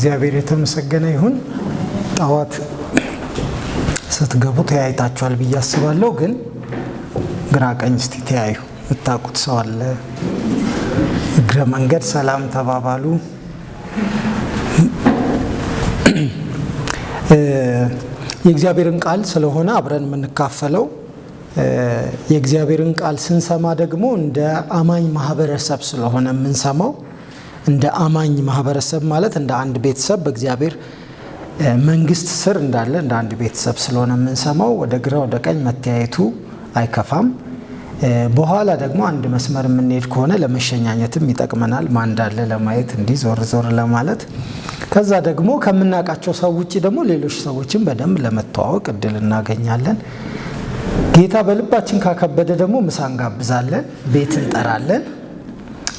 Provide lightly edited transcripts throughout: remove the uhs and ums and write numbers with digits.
እግዚአብሔር የተመሰገነ ይሁን። ጠዋት ስትገቡ ተያይታችኋል ብዬ አስባለሁ። ግን ግራ ቀኝ እስቲ ተያዩ። የምታውቁት ሰው አለ? እግረ መንገድ ሰላም ተባባሉ። የእግዚአብሔርን ቃል ስለሆነ አብረን የምንካፈለው፣ የእግዚአብሔርን ቃል ስንሰማ ደግሞ እንደ አማኝ ማህበረሰብ ስለሆነ የምንሰማው፣ እንደ አማኝ ማህበረሰብ ማለት እንደ አንድ ቤተሰብ፣ በእግዚአብሔር መንግስት ስር እንዳለ እንደ አንድ ቤተሰብ ስለሆነ የምንሰማው፣ ወደ ግራ ወደ ቀኝ መተያየቱ አይከፋም። በኋላ ደግሞ አንድ መስመር የምንሄድ ከሆነ ለመሸኛኘትም ይጠቅመናል። ማን እንዳለ ለማየት እንዲህ ዞር ዞር ለማለት፣ ከዛ ደግሞ ከምናውቃቸው ሰው ውጭ ደግሞ ሌሎች ሰዎችን በደንብ ለመተዋወቅ እድል እናገኛለን። ጌታ በልባችን ካከበደ ደግሞ ምሳ እንጋብዛለን፣ ቤት እንጠራለን፣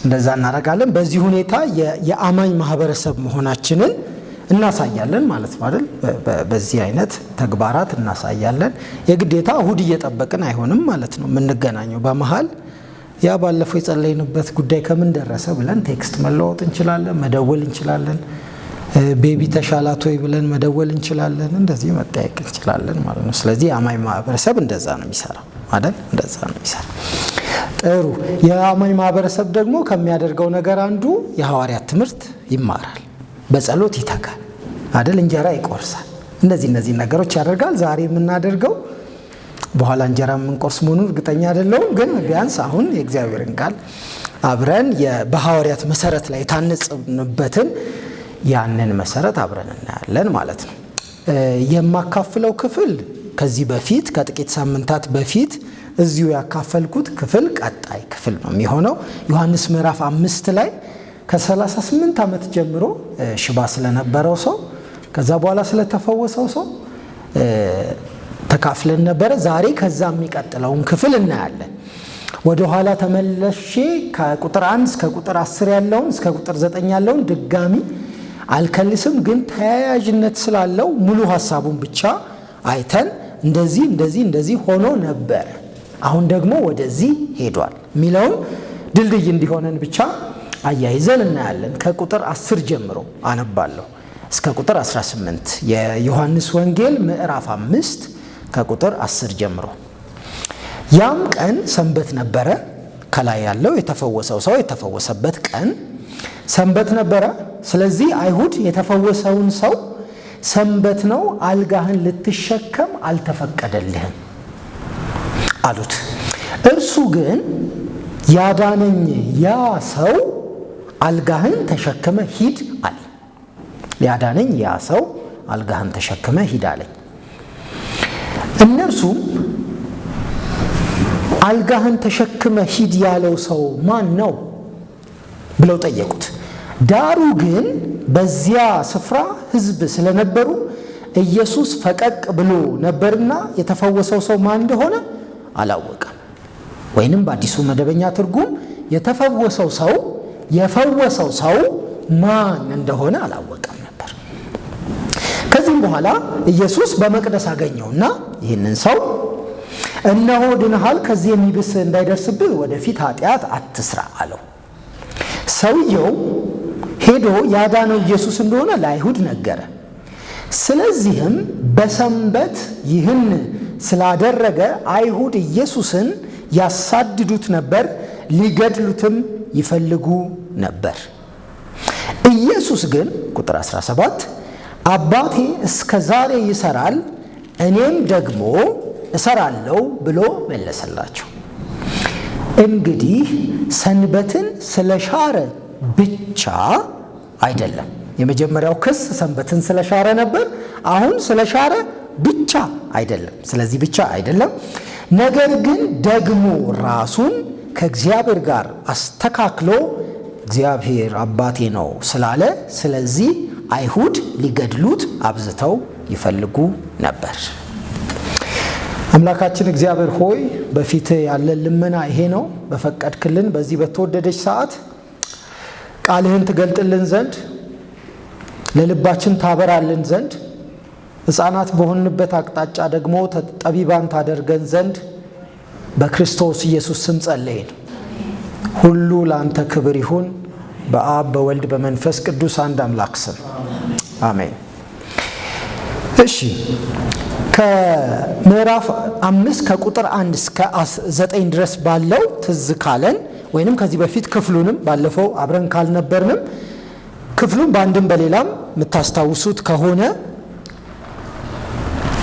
እንደዛ እናደርጋለን። በዚህ ሁኔታ የአማኝ ማህበረሰብ መሆናችንን እናሳያለን ማለት ነው አይደል? በዚህ አይነት ተግባራት እናሳያለን። የግዴታ እሁድ እየጠበቅን አይሆንም ማለት ነው የምንገናኘው። በመሀል ያ ባለፈው የጸለይንበት ጉዳይ ከምን ደረሰ ብለን text መለዋወጥ እንችላለን፣ መደወል እንችላለን። ቤቢ ተሻላት ወይ ብለን መደወል እንችላለን። እንደዚህ መጠያየቅ እንችላለን ማለት ነው። ስለዚህ የአማኝ ማህበረሰብ እንደዛ ነው የሚሰራው አይደል? እንደዛ ነው የሚሰራው። ጥሩ። የአማኝ ማህበረሰብ ደግሞ ከሚያደርገው ነገር አንዱ የሐዋርያት ትምህርት ይማራል፣ በጸሎት ይተጋል አይደል? እንጀራ ይቆርሳል። እነዚህ ነገሮች ያደርጋል። ዛሬ የምናደርገው በኋላ እንጀራ የምንቆርስ መሆኑን እርግጠኛ አይደለሁም፣ ግን ቢያንስ አሁን የእግዚአብሔርን ቃል አብረን በሐዋርያት መሰረት ላይ የታነጽንበትን ያንን መሰረት አብረን እናያለን ማለት ነው። የማካፍለው ክፍል ከዚህ በፊት ከጥቂት ሳምንታት በፊት እዚሁ ያካፈልኩት ክፍል ቀጣይ ክፍል ነው የሚሆነው። ዮሐንስ ምዕራፍ 5 ላይ ከ38 ዓመት ጀምሮ ሽባ ስለነበረው ሰው፣ ከዛ በኋላ ስለተፈወሰው ሰው ተካፍለን ነበረ። ዛሬ ከዛ የሚቀጥለውን ክፍል እናያለን። ወደ ኋላ ተመለሼ ከቁጥር 1 እስከ ቁጥር 10 ያለውን፣ እስከ ቁጥር 9 ያለውን ድጋሚ አልከልስም፣ ግን ተያያዥነት ስላለው ሙሉ ሀሳቡን ብቻ አይተን እንደዚህ እንደዚህ እንደዚህ ሆኖ ነበር፣ አሁን ደግሞ ወደዚህ ሄዷል የሚለውን ድልድይ እንዲሆነን ብቻ አያይዘን እናያለን። ከቁጥር 10 ጀምሮ አነባለሁ እስከ ቁጥር 18፣ የዮሐንስ ወንጌል ምዕራፍ 5 ከቁጥር 10 ጀምሮ። ያም ቀን ሰንበት ነበረ። ከላይ ያለው የተፈወሰው ሰው የተፈወሰበት ቀን ሰንበት ነበረ። ስለዚህ አይሁድ የተፈወሰውን ሰው "ሰንበት ነው፣ አልጋህን ልትሸከም አልተፈቀደልህም" አሉት። እርሱ ግን "ያዳነኝ ያ ሰው 'አልጋህን ተሸክመህ ሂድ' አለኝ። ያዳነኝ ያ ሰው 'አልጋህን ተሸክመህ ሂድ' አለኝ።" እነርሱም "አልጋህን ተሸክመህ ሂድ ያለው ሰው ማን ነው?" ብለው ጠየቁት። ዳሩ ግን በዚያ ስፍራ ሕዝብ ስለነበሩ፣ ኢየሱስ ፈቀቅ ብሎ ነበርና የተፈወሰው ሰው ማን እንደሆነ አላወቀም። ወይንም በአዲሱ መደበኛ ትርጉም የተፈወሰው ሰው የፈወሰው ሰው ማን እንደሆነ አላወቀም ነበር። ከዚህም በኋላ ኢየሱስ በመቅደስ አገኘውና ይህንን ሰው "እነሆ ድነሃል፣ ከዚህ የሚብስ እንዳይደርስብህ ወደፊት ኃጢአት አትስራ" አለው። ሰውየው ሄዶ ያዳነው ኢየሱስ እንደሆነ ለአይሁድ ነገረ። ስለዚህም በሰንበት ይህን ስላደረገ አይሁድ ኢየሱስን ያሳድዱት ነበር፣ ሊገድሉትም ይፈልጉ ነበር። ኢየሱስ ግን፣ ቁጥር 17፣ "አባቴ እስከ ዛሬ ይሰራል፣ እኔም ደግሞ እሰራለሁ" ብሎ መለሰላቸው። እንግዲህ ሰንበትን ስለሻረ ብቻ አይደለም። የመጀመሪያው ክስ ሰንበትን ስለሻረ ነበር። አሁን ስለሻረ ብቻ አይደለም። ስለዚህ ብቻ አይደለም። ነገር ግን ደግሞ ራሱን ከእግዚአብሔር ጋር አስተካክሎ "እግዚአብሔር አባቴ ነው" ስላለ፣ ስለዚህ አይሁድ ሊገድሉት አብዝተው ይፈልጉ ነበር። አምላካችን እግዚአብሔር ሆይ፣ በፊትህ ያለን ልመና ይሄ ነው። በፈቀድክልን በዚህ በተወደደች ሰዓት ቃልህን ትገልጥልን ዘንድ፣ ለልባችን ታበራልን ዘንድ፣ ሕፃናት በሆንበት አቅጣጫ ደግሞ ጠቢባን ታደርገን ዘንድ በክርስቶስ ኢየሱስ ስም ጸለይን። ሁሉ ለአንተ ክብር ይሁን፣ በአብ በወልድ በመንፈስ ቅዱስ አንድ አምላክ ስም፣ አሜን። እሺ፣ ከምዕራፍ 5 ከቁጥር 1 እስከ 9 ድረስ ባለው ትዝ ካለን ወይንም ከዚህ በፊት ክፍሉንም ባለፈው አብረን ካልነበርንም ክፍሉን በአንድም በሌላም የምታስታውሱት ከሆነ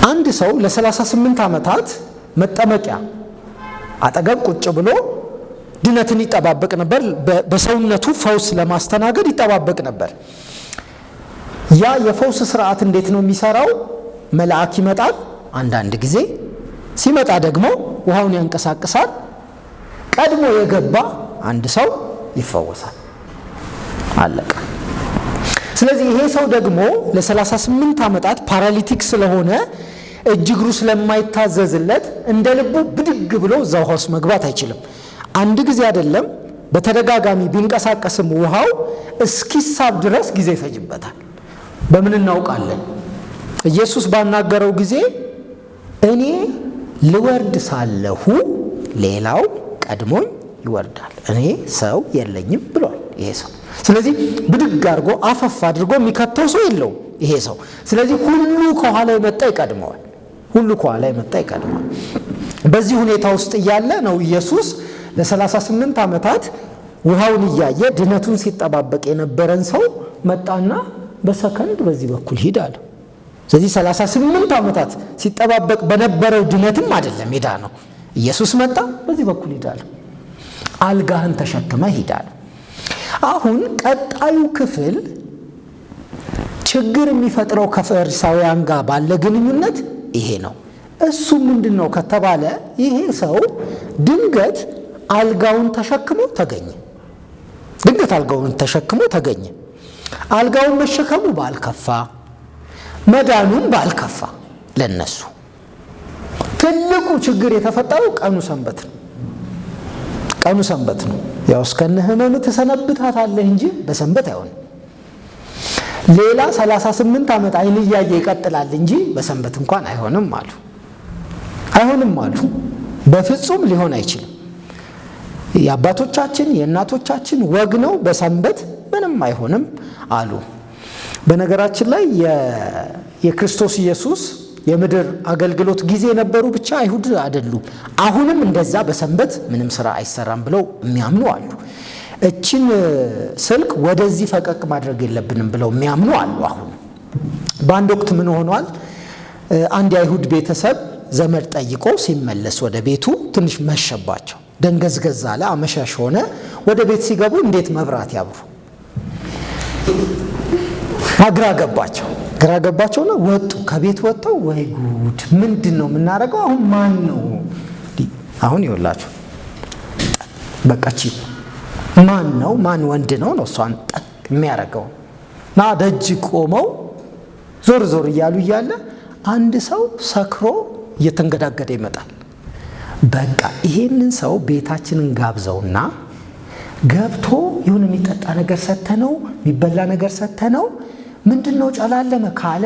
አንድ ሰው ለ38 ዓመታት መጠመቂያ አጠገብ ቁጭ ብሎ ድነትን ይጠባበቅ ነበር። በሰውነቱ ፈውስ ለማስተናገድ ይጠባበቅ ነበር። ያ የፈውስ ስርዓት እንዴት ነው የሚሰራው? መልአክ ይመጣል። አንዳንድ ጊዜ ሲመጣ ደግሞ ውሃውን ያንቀሳቅሳል። ቀድሞ የገባ አንድ ሰው ይፈወሳል። አለቀ። ስለዚህ ይሄ ሰው ደግሞ ለ38 ዓመታት paralytic ስለሆነ እጅ እግሩ ስለማይታዘዝለት እንደ ልቡ ብድግ ብሎ እዛ ውሃ ውስጥ መግባት አይችልም። አንድ ጊዜ አይደለም፣ በተደጋጋሚ ቢንቀሳቀስም ውሃው እስኪሳብ ድረስ ጊዜ ይፈጅበታል። በምን እናውቃለን? ኢየሱስ ባናገረው ጊዜ እኔ ልወርድ ሳለሁ ሌላው ቀድሞኝ ይወርዳል፣ እኔ ሰው የለኝም ብሏል ይሄ ሰው። ስለዚህ ብድግ አድርጎ አፈፍ አድርጎ የሚከተው ሰው የለውም ይሄ ሰው። ስለዚህ ሁሉ ከኋላ የመጣ ይቀድመዋል። ሁሉ ከኋላ የመጣ ይቀድመዋል። በዚህ ሁኔታ ውስጥ እያለ ነው ኢየሱስ ለ38 ዓመታት ውሃውን እያየ ድነቱን ሲጠባበቅ የነበረን ሰው መጣና በሰከንድ በዚህ በኩል ሂድ አለው። ስለዚህ 38 ዓመታት ሲጠባበቅ በነበረው ድነትም አይደለም ሄዳ ነው። ኢየሱስ መጣ፣ በዚህ በኩል ሂድ አለው። አልጋህን ተሸክመ ሂድ አለው። አሁን ቀጣዩ ክፍል ችግር የሚፈጥረው ከፈሪሳውያን ጋር ባለ ግንኙነት ይሄ ነው። እሱ ምንድን ነው ከተባለ ይሄ ሰው ድንገት አልጋውን ተሸክሞ ተገኘ። ድንገት አልጋውን ተሸክሞ ተገኘ። አልጋውን መሸከሙ ባልከፋ፣ መዳኑም ባልከፋ ለነሱ ትልቁ ችግር የተፈጠረው ቀኑ ሰንበት ነው። ቀኑ ሰንበት ነው። ያው እስከነ ህመም ትሰነብታታለህ እንጂ በሰንበት አይሆንም። ሌላ 38 ዓመት አይን እያየ ይቀጥላል እንጂ በሰንበት እንኳን አይሆንም አሉ። አይሆንም አሉ። በፍጹም ሊሆን አይችልም። የአባቶቻችን የእናቶቻችን ወግ ነው፣ በሰንበት ምንም አይሆንም አሉ። በነገራችን ላይ የክርስቶስ ኢየሱስ የምድር አገልግሎት ጊዜ የነበሩ ብቻ አይሁድ አይደሉም። አሁንም እንደዛ በሰንበት ምንም ስራ አይሰራም ብለው የሚያምኑ አሉ። እችን ስልክ ወደዚህ ፈቀቅ ማድረግ የለብንም ብለው የሚያምኑ አሉ። አሁን በአንድ ወቅት ምን ሆኗል? አንድ የአይሁድ ቤተሰብ ዘመድ ጠይቆ ሲመለስ ወደ ቤቱ ትንሽ መሸባቸው፣ ደንገዝገዝ አለ፣ አመሻሽ ሆነ። ወደ ቤት ሲገቡ እንዴት መብራት ያብሩ? ግራ ገባቸው። ግራ ገባቸውና ወጡ። ከቤት ወጥተው ወይ ጉድ፣ ምንድን ነው የምናደርገው አሁን? ማን ነው አሁን? ይኸውላችሁ በቃ ማን ነው ማን ወንድ ነው ነው እሷን ጠቅ የሚያደርገው? ና ደጅ ቆመው ዞር ዞር እያሉ እያለ አንድ ሰው ሰክሮ እየተንገዳገደ ይመጣል። በቃ ይሄንን ሰው ቤታችንን ጋብዘውና ገብቶ የሆነ የሚጠጣ ነገር ሰተነው የሚበላ ነገር ሰተነው ምንድን ነው ጨላለመ ካለ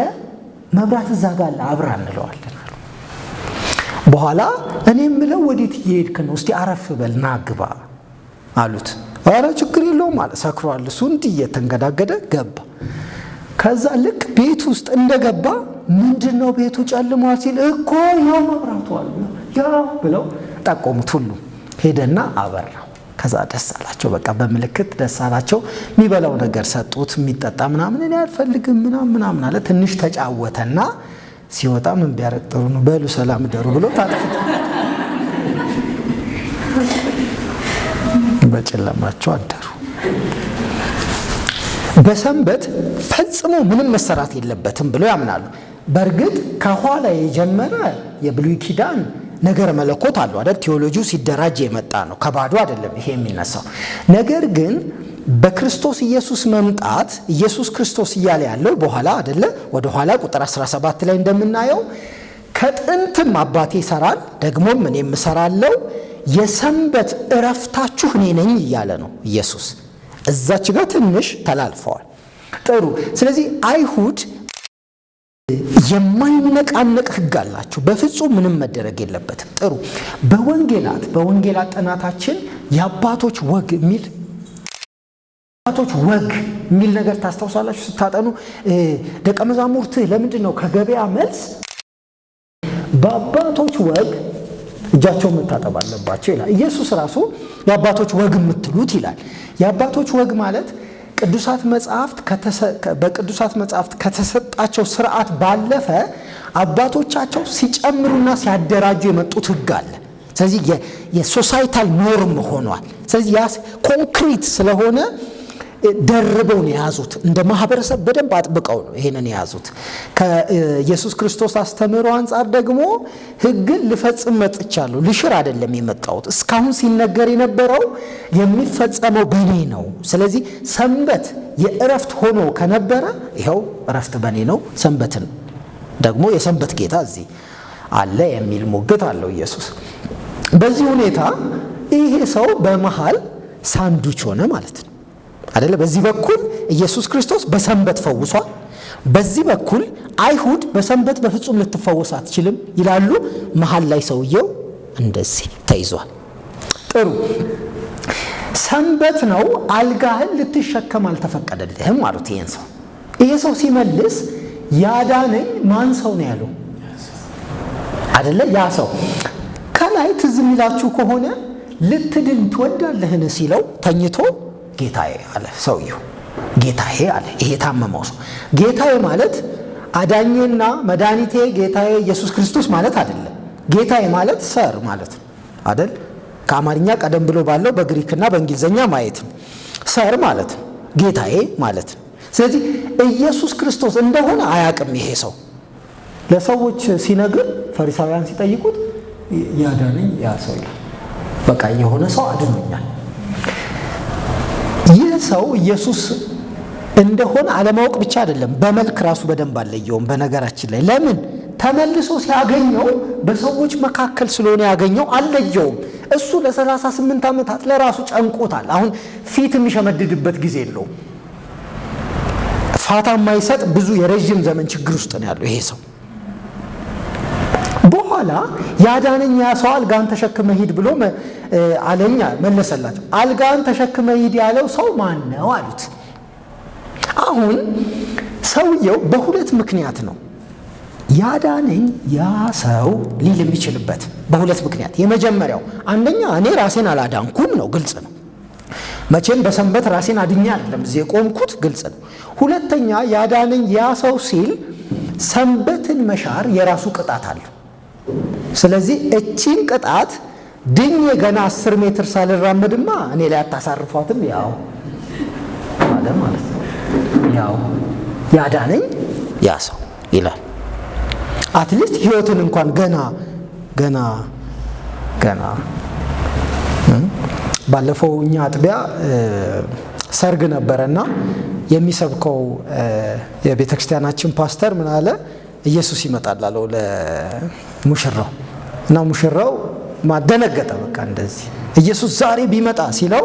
መብራት እዛ ጋር አለ አብራ እንለዋለን አሉ። በኋላ እኔ የምለው ወዴት እየሄድክ ነው? እስቲ አረፍ በል ና ግባ አሉት። ኧረ ችግር የለውም አለ። ሰክሯል እሱ። እንዲህ እየተንገዳገደ ገባ። ከዛ ልክ ቤት ውስጥ እንደገባ ምንድን ነው ቤቱ ጨልሟል ሲል እኮ ያው መብራቱ አለ ያው ብለው ጠቆሙት። ሁሉ ሄደና አበራው። ከዛ ደስ አላቸው። በቃ በምልክት ደስ አላቸው። የሚበላው ነገር ሰጡት፣ የሚጠጣ ምናምን። እኔ አልፈልግም ምናምን ምናምን አለ። ትንሽ ተጫወተና ሲወጣ ምን ቢያረግ ጥሩ ነው? በሉ ሰላም ደሩ ብሎ ታጥፍቶ በጨለማቸው አደሩ። በሰንበት ፈጽሞ ምንም መሰራት የለበትም ብለው ያምናሉ። በእርግጥ ከኋላ የጀመረ የብሉይ ኪዳን ነገር መለኮት አለው አይደል? ቴዎሎጂው ሲደራጅ የመጣ ነው፣ ከባዶ አይደለም ይሄ የሚነሳው። ነገር ግን በክርስቶስ ኢየሱስ መምጣት ኢየሱስ ክርስቶስ እያለ ያለው በኋላ አይደለ? ወደ ኋላ ቁጥር 17 ላይ እንደምናየው ከጥንትም አባቴ ይሰራል ደግሞም እኔም እሰራለሁ፣ የሰንበት እረፍታችሁ እኔ ነኝ እያለ ነው ኢየሱስ። እዛች ጋር ትንሽ ተላልፈዋል። ጥሩ። ስለዚህ አይሁድ የማይነቃነቅ ሕግ አላቸው። በፍጹም ምንም መደረግ የለበትም። ጥሩ። በወንጌላት ጥናታችን የአባቶች ወግ የሚል የአባቶች ወግ የሚል ነገር ታስታውሳላችሁ ስታጠኑ። ደቀ መዛሙርትህ ለምንድን ነው ከገበያ መልስ በአባቶች ወግ እጃቸውን መታጠብ አለባቸው ይላል። ኢየሱስ ራሱ የአባቶች ወግ የምትሉት ይላል። የአባቶች ወግ ማለት ቅዱሳት መጽሐፍት በቅዱሳት መጽሐፍት ከተሰጣቸው ስርዓት ባለፈ አባቶቻቸው ሲጨምሩና ሲያደራጁ የመጡት ሕግ አለ። ስለዚህ የ societal norm ሆኗል። ስለዚህ ያ ኮንክሪት ስለሆነ ደርበው ነው የያዙት። እንደ ማህበረሰብ በደንብ አጥብቀው ነው ይሄንን የያዙት። ከኢየሱስ ክርስቶስ አስተምህሮ አንጻር ደግሞ ሕግን ልፈጽም መጥቻለሁ፣ ልሽር አይደለም የመጣሁት። እስካሁን ሲነገር የነበረው የሚፈጸመው በእኔ ነው። ስለዚህ ሰንበት የእረፍት ሆኖ ከነበረ ይኸው እረፍት በእኔ ነው፣ ሰንበትን ደግሞ የሰንበት ጌታ እዚህ አለ የሚል ሙግት አለው ኢየሱስ። በዚህ ሁኔታ ይሄ ሰው በመሃል ሳንዱች ሆነ ማለት ነው አይደለ? በዚህ በኩል ኢየሱስ ክርስቶስ በሰንበት ፈውሷል። በዚህ በኩል አይሁድ በሰንበት በፍጹም ልትፈወስ አትችልም ይላሉ። መሃል ላይ ሰውየው እንደዚህ ተይዟል። ጥሩ ሰንበት ነው፣ አልጋህን ልትሸከም አልተፈቀደልህም አሉት ይሄን ሰው። ይሄ ሰው ሲመልስ ያዳነኝ ማን ሰው ነው ያለው? አይደለ? ያ ሰው ከላይ ትዝ የሚላችሁ ከሆነ ልትድን ትወዳለህን ሲለው ተኝቶ ጌታዬ አለ ሰውየው። ጌታዬ አለ ይሄ የታመመው ሰው። ጌታዬ ማለት አዳኜና መድኃኒቴ ጌታዬ ኢየሱስ ክርስቶስ ማለት አይደለም። ጌታዬ ማለት sir ማለት ነው አይደል? ከአማርኛ ቀደም ብሎ ባለው በግሪክና በእንግሊዝኛ ማየት ነው። Sir ማለት ነው፣ ጌታዬ ማለት ነው። ስለዚህ ኢየሱስ ክርስቶስ እንደሆነ አያውቅም ይሄ ሰው። ለሰዎች ሲነግር ፈሪሳውያን ሲጠይቁት ያዳነኝ ያ ሰው ይላል። በቃ የሆነ ሰው አድኖኛል። ይህ ሰው ኢየሱስ እንደሆነ አለማወቅ ብቻ አይደለም፣ በመልክ ራሱ በደንብ አለየውም። በነገራችን ላይ ለምን ተመልሶ ሲያገኘው በሰዎች መካከል ስለሆነ ያገኘው አለየውም። እሱ ለ38 ዓመታት ለራሱ ጨንቆታል። አሁን ፊት የሚሸመድድበት ጊዜ የለውም። ፋታ የማይሰጥ ብዙ የረዥም ዘመን ችግር ውስጥ ነው ያለው ይሄ ሰው። በኋላ ያዳነኝ ያ ሰው አልጋን ተሸክመ ሂድ ብሎ አለኛ መለሰላቸው። አልጋን ተሸክመ ሂድ ያለው ሰው ማን ነው አሉት። አሁን ሰውየው በሁለት ምክንያት ነው ያዳነኝ ያ ሰው ሊል የሚችልበት በሁለት ምክንያት። የመጀመሪያው አንደኛ እኔ ራሴን አላዳንኩም ነው፣ ግልጽ ነው። መቼም በሰንበት ራሴን አድኜ አይደለም እዚህ የቆምኩት፣ ግልጽ ነው። ሁለተኛ ያዳነኝ ያ ሰው ሲል ሰንበትን መሻር የራሱ ቅጣት አለው። ስለዚህ እቺን ቅጣት ድኜ ገና 10 ሜትር ሳልራመድማ እኔ ላይ አታሳርፏትም፣ ያው አለ ማለት ነው። ያው ያዳነኝ ያ ሰው ይላል። At least ህይወትን እንኳን ገና ገና ገና ባለፈው እኛ አጥቢያ ሰርግ ነበረና የሚሰብከው የቤተ ክርስቲያናችን ፓስተር ምን አለ? ኢየሱስ ይመጣል አለው ለሙሽራው። እና ሙሽራው ማደነገጠ። በቃ እንደዚህ ኢየሱስ ዛሬ ቢመጣ ሲለው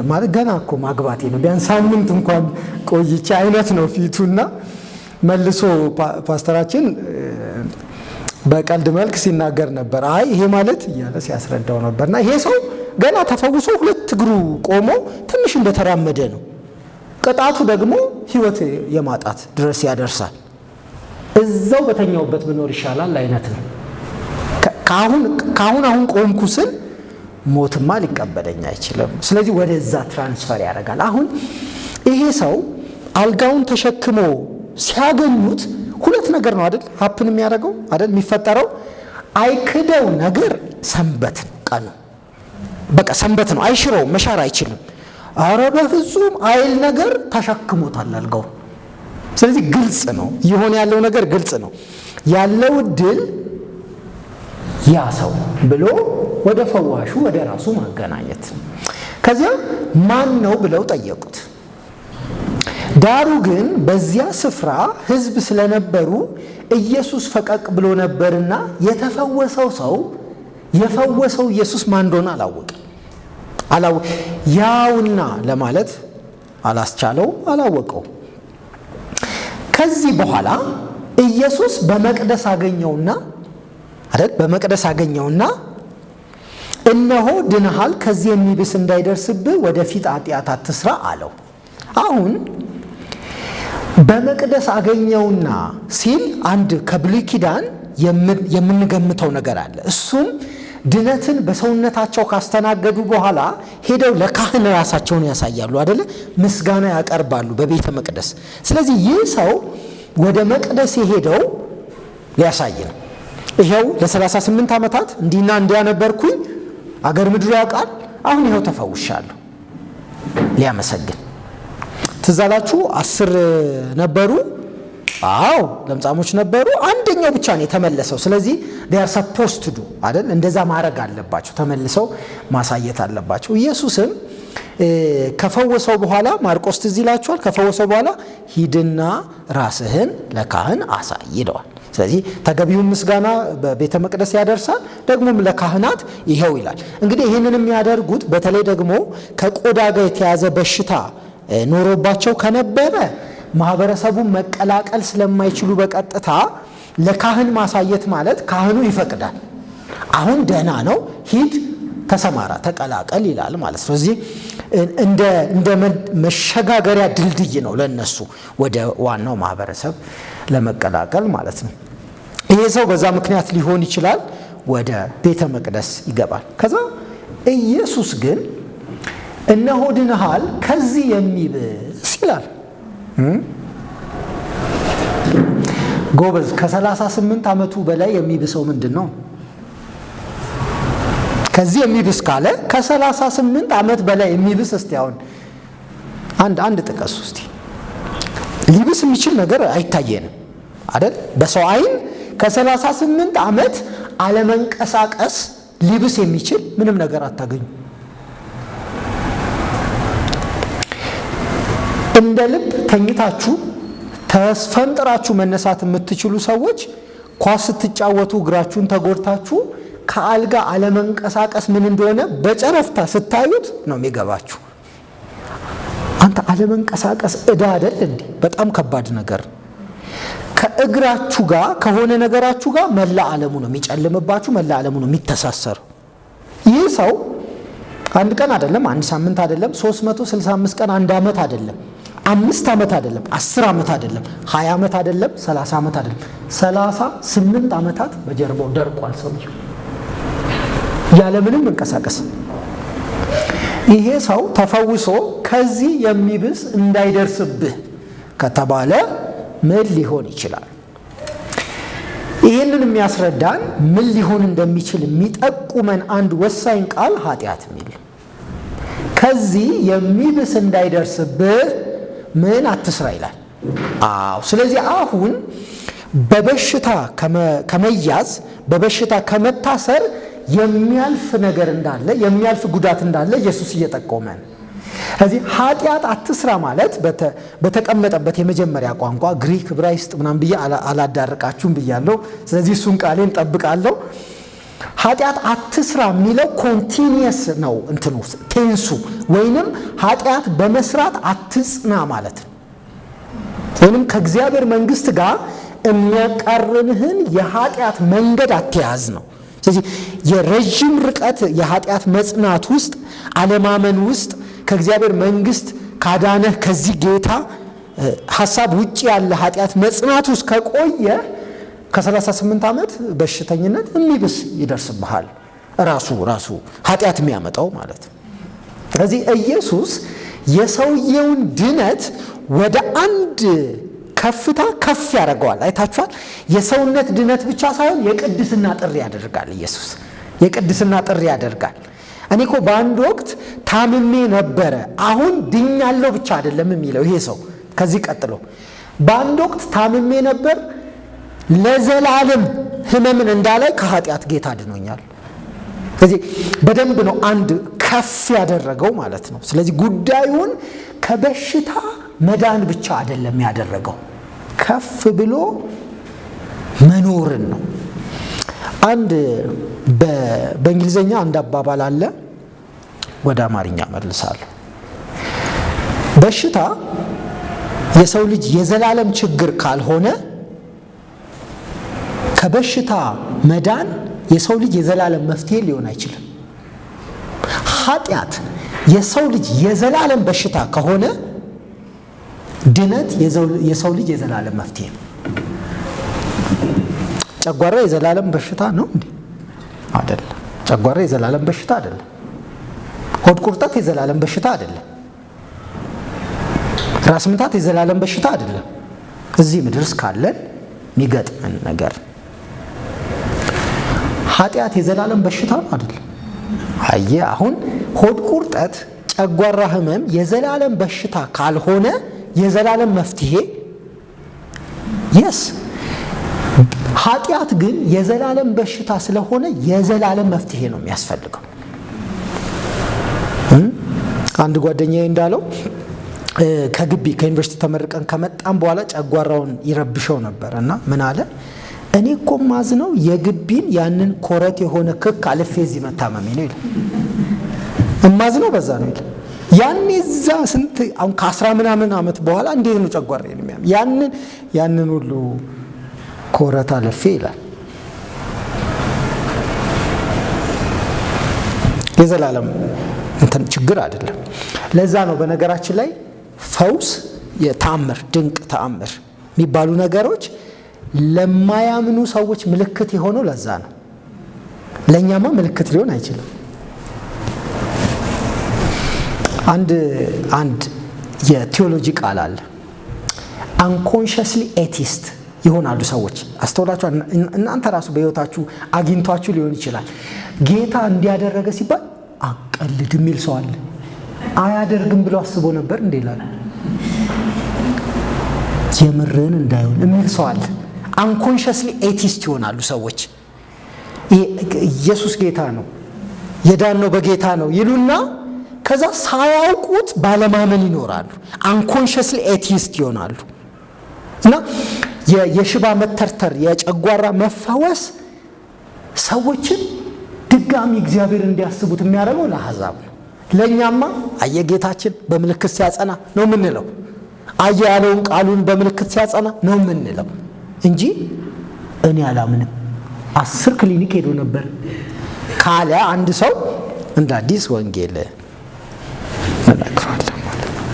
ማለት ገና እኮ ማግባቴ ነው፣ ቢያንስ ሳምንት እንኳን ቆይቼ አይነት ነው ፊቱና መልሶ ፓስተራችን በቀልድ መልክ ሲናገር ነበር። አይ ይሄ ማለት እያለ ሲያስረዳው ነበርና ይሄ ሰው ገና ተፈውሶ ሁለት እግሩ ቆሞ ትንሽ እንደተራመደ ነው። ቅጣቱ ደግሞ ህይወት የማጣት ድረስ ያደርሳል። እዛው በተኛውበት ብኖር ይሻላል አይነት ነው። ካሁን አሁን ቆምኩ ስል ሞትማ ሊቀበለኝ አይችልም። ስለዚህ ወደዛ transfer ያደርጋል። አሁን ይሄ ሰው አልጋውን ተሸክሞ ሲያገኙት ሁለት ነገር ነው አይደል happen የሚያደርገው አይደል የሚፈጠረው። አይክደው ነገር ሰንበት ቀኑ በቃ ሰንበት ነው፣ አይሽረውም፣ መሻር አይችልም። አረ በፍጹም አይል ነገር ተሸክሞታል አልጋው። ስለዚህ ግልጽ ነው እየሆነ ያለው ነገር ግልጽ ነው። ያለው እድል ያ ሰው ብሎ ወደ ፈዋሹ ወደ ራሱ ማገናኘት። ከዚያ ማን ነው ብለው ጠየቁት። ዳሩ ግን በዚያ ስፍራ ሕዝብ ስለነበሩ ኢየሱስ ፈቀቅ ብሎ ነበርና የተፈወሰው ሰው የፈወሰው ኢየሱስ ማን እንደሆነ አላወቀም። ያውና ለማለት አላስቻለው፣ አላወቀው። ከዚህ በኋላ ኢየሱስ በመቅደስ አገኘውና አይደል በመቅደስ አገኘውና እነሆ ድነሃል፣ ከዚህ የሚብስ እንዳይደርስብህ ወደፊት ኃጢአት አትስራ አለው። አሁን በመቅደስ አገኘውና ሲል አንድ ከብሉይ ኪዳን የምንገምተው ነገር አለ። እሱም ድነትን በሰውነታቸው ካስተናገዱ በኋላ ሄደው ለካህን ራሳቸውን ያሳያሉ አደለ? ምስጋና ያቀርባሉ በቤተ መቅደስ። ስለዚህ ይህ ሰው ወደ መቅደስ የሄደው ሊያሳይ ነው። ይኸው ለ38 ዓመታት እንዲና እንዲያ ነበርኩኝ፣ አገር ምድሩ ያውቃል፣ አሁን ይኸው ተፈውሻለሁ ሊያመሰግን። ትዝ አላችሁ? 10 ነበሩ። አዎ ለምጻሞች ነበሩ። አንደኛው ብቻ ነው የተመለሰው። ስለዚህ they are supposed to do አይደል? እንደዛ ማድረግ አለባቸው፣ ተመልሰው ማሳየት አለባቸው። ኢየሱስም ከፈወሰው በኋላ፣ ማርቆስ ትዝ ይላችኋል። ከፈወሰው በኋላ ሂድና ራስህን ለካህን አሳይ ይለዋል። ስለዚህ ተገቢውን ምስጋና በቤተ መቅደስ ያደርሳል፣ ደግሞም ለካህናት ይኸው ይላል። እንግዲህ ይህንን የሚያደርጉት በተለይ ደግሞ ከቆዳ ጋር የተያዘ በሽታ ኖሮባቸው ከነበረ ማህበረሰቡን መቀላቀል ስለማይችሉ በቀጥታ ለካህን ማሳየት ማለት ካህኑ ይፈቅዳል። አሁን ደህና ነው፣ ሂድ፣ ተሰማራ፣ ተቀላቀል ይላል ማለት ነው። ስለዚህ እንደ መሸጋገሪያ ድልድይ ነው ለነሱ ወደ ዋናው ማህበረሰብ ለመቀላቀል ማለት ነው። ይሄ ሰው በዛ ምክንያት ሊሆን ይችላል ወደ ቤተ መቅደስ ይገባል። ከዛ ኢየሱስ ግን እነሆ ድነሃል፣ ከዚህ የሚብስ ይላል። ጎበዝ፣ ከ38 ዓመቱ በላይ የሚብሰው ምንድን ነው? ከዚህ የሚብስ ካለ ከ38 ዓመት በላይ የሚብስ እስቲ አሁን አንድ አንድ ጥቀሱ እስቲ። ሊብስ የሚችል ነገር አይታየንም አይደል? በሰው አይን ከ38 ዓመት አለመንቀሳቀስ ሊብስ የሚችል ምንም ነገር አታገኙ። እንደ ልብ ተኝታችሁ ተስፈንጥራችሁ መነሳት የምትችሉ ሰዎች ኳስ ስትጫወቱ እግራችሁን ተጎድታችሁ ከአልጋ አለመንቀሳቀስ ምን እንደሆነ በጨረፍታ ስታዩት ነው የሚገባችሁ። አንተ አለመንቀሳቀስ ዕዳ አይደል እንዴ? በጣም ከባድ ነገር። ከእግራችሁ ጋር ከሆነ ነገራችሁ ጋር መላ ዓለሙ ነው የሚጨልምባችሁ፣ መላ ዓለሙ ነው የሚተሳሰረው። ይህ ሰው አንድ ቀን አይደለም፣ አንድ ሳምንት አይደለም፣ 365 ቀን፣ አንድ ዓመት አይደለም፣ 5 ዓመት አይደለም፣ 10 ዓመት አይደለም፣ 20 ዓመት አይደለም፣ 30 ዓመት አይደለም፣ 38 ዓመታት በጀርባው ደርቋል ሰውየው ያለምንም መንቀሳቀስ። ይሄ ሰው ተፈውሶ ከዚህ የሚብስ እንዳይደርስብህ ከተባለ ምን ሊሆን ይችላል? ይህንን የሚያስረዳን ምን ሊሆን እንደሚችል የሚጠቁመን አንድ ወሳኝ ቃል ኃጢአት የሚል። ከዚህ የሚብስ እንዳይደርስብህ ምን አትስራ ይላል። አዎ፣ ስለዚህ አሁን በበሽታ ከመያዝ፣ በበሽታ ከመታሰር የሚያልፍ ነገር እንዳለ፣ የሚያልፍ ጉዳት እንዳለ ኢየሱስ እየጠቆመ ነው። ስለዚህ ኃጢአት አትስራ ማለት በተቀመጠበት የመጀመሪያ ቋንቋ ግሪክ፣ ዕብራይስጥ ምናምን ብዬ አላዳርቃችሁም ብያለሁ። ስለዚህ እሱን ቃሌን ጠብቃለሁ። ኃጢአት አትስራ የሚለው continuous ነው እንትኑ tense ኡ፣ ወይንም ኃጢአት በመስራት አትጽና ማለት ነው። ወይንም ከእግዚአብሔር መንግስት ጋር የሚያቃርንህን የኃጢአት መንገድ አትያዝ ነው። ስለዚህ የረዥም ርቀት የኃጢአት መጽናት ውስጥ፣ አለማመን ውስጥ፣ ከእግዚአብሔር መንግስት ካዳነህ ከዚህ ጌታ ሐሳብ ውጪ ያለ ኃጢአት መጽናት ውስጥ ከቆየ ከ38 ዓመት በሽተኝነት የሚብስ ይደርስብሃል። ራሱ ራሱ ኃጢአት የሚያመጣው ማለት ነው። ስለዚህ ኢየሱስ የሰውየውን ድነት ወደ አንድ ከፍታ ከፍ ያደርገዋል። አይታችኋል? የሰውነት ድነት ብቻ ሳይሆን የቅድስና ጥሪ ያደርጋል። ኢየሱስ የቅድስና ጥሪ ያደርጋል። እኔ እኮ በአንድ ወቅት ታምሜ ነበረ፣ አሁን ድኛለሁ ብቻ አይደለም የሚለው ይሄ ሰው። ከዚህ ቀጥሎ በአንድ ወቅት ታምሜ ነበር፣ ለዘላለም ህመምን እንዳላይ ከኃጢአት ጌታ አድኖኛል። ስለዚህ በደንብ ነው አንድ ከፍ ያደረገው ማለት ነው። ስለዚህ ጉዳዩን ከበሽታ መዳን ብቻ አይደለም ያደረገው፣ ከፍ ብሎ መኖርን ነው። አንድ በእንግሊዘኛ አንድ አባባል አለ፣ ወደ አማርኛ መልሳለሁ። በሽታ የሰው ልጅ የዘላለም ችግር ካልሆነ ከበሽታ መዳን የሰው ልጅ የዘላለም መፍትሄ ሊሆን አይችልም። ኃጢአት የሰው ልጅ የዘላለም በሽታ ከሆነ ድነት የሰው ልጅ የዘላለም መፍትሄ ነው። ጨጓራ የዘላለም በሽታ ነው እንዴ? አይደለም። ጨጓራ የዘላለም በሽታ አይደለም። ሆድ ቁርጠት የዘላለም በሽታ አይደለም። ራስ ምታት የዘላለም በሽታ አይደለም። እዚህ ምድር እስካለን የሚገጥመን ነገር። ኃጢአት የዘላለም በሽታ ነው አይደለም? አየ፣ አሁን ሆድ ቁርጠት፣ ጨጓራ ህመም የዘላለም በሽታ ካልሆነ የዘላለም መፍትሄ yes። ኃጢአት ግን የዘላለም በሽታ ስለሆነ የዘላለም መፍትሄ ነው የሚያስፈልገው። አንድ ጓደኛዬ እንዳለው ከግቢ ከዩኒቨርሲቲ ተመርቀን ከመጣም በኋላ ጨጓራውን ይረብሸው ነበር እና ምን አለ፣ "እኔ እኮ ማዝነው የግቢን ያንን ኮረት የሆነ ክክ አልፌ እዚህ መታመሜ ነው" ይላል። እማዝነው በዛ ነው ይላል። ያኔ እዛ ስንት አሁን ከ10 ምናምን ዓመት በኋላ እንዴት ነው ጨጓራዬን የሚያም ያንን ሁሉ ኮረት አልፌ ይላል። የዘላለም እንትን ችግር አይደለም። ለዛ ነው በነገራችን ላይ ፈውስ፣ የተአምር፣ ድንቅ ተአምር የሚባሉ ነገሮች ለማያምኑ ሰዎች ምልክት የሆነው ለዛ ነው። ለእኛማ ምልክት ሊሆን አይችልም። አንድ የቴዎሎጂ ቃል አለ። Unconsciously atheist ይሆናሉ ሰዎች። አስተውላችሁ እናንተ ራሱ በህይወታችሁ አግኝቷችሁ ሊሆን ይችላል። ጌታ እንዲያደረገ ሲባል አቀልድ የሚል ሰው አለ። አያደርግም ብሎ አስቦ ነበር እንዴ ይላል። የምርን እንዳይሆን የሚል ሰው አለ። Unconsciously atheist ይሆናሉ ሰዎች። ኢየሱስ ጌታ ነው፣ የዳነው በጌታ ነው ይሉና ከዛ ሳያውቁት ባለማመን ይኖራሉ። Unconsciously atheist ይሆናሉ። እና የሽባ መተርተር፣ የጨጓራ መፈወስ ሰዎችን ድጋሚ እግዚአብሔር እንዲያስቡት የሚያደርገው ለአሕዛብ ነው። ለእኛማ አየ ጌታችን በምልክት ሲያጸና ነው የምንለው። አየ ያለውን ቃሉን በምልክት ሲያጸና ነው የምንለው እንጂ እኔ አላምንም 10 ክሊኒክ ሄዶ ነበር ካለ አንድ ሰው እንደ አዲስ ወንጌል እንነግረዋለን ማለት ነው።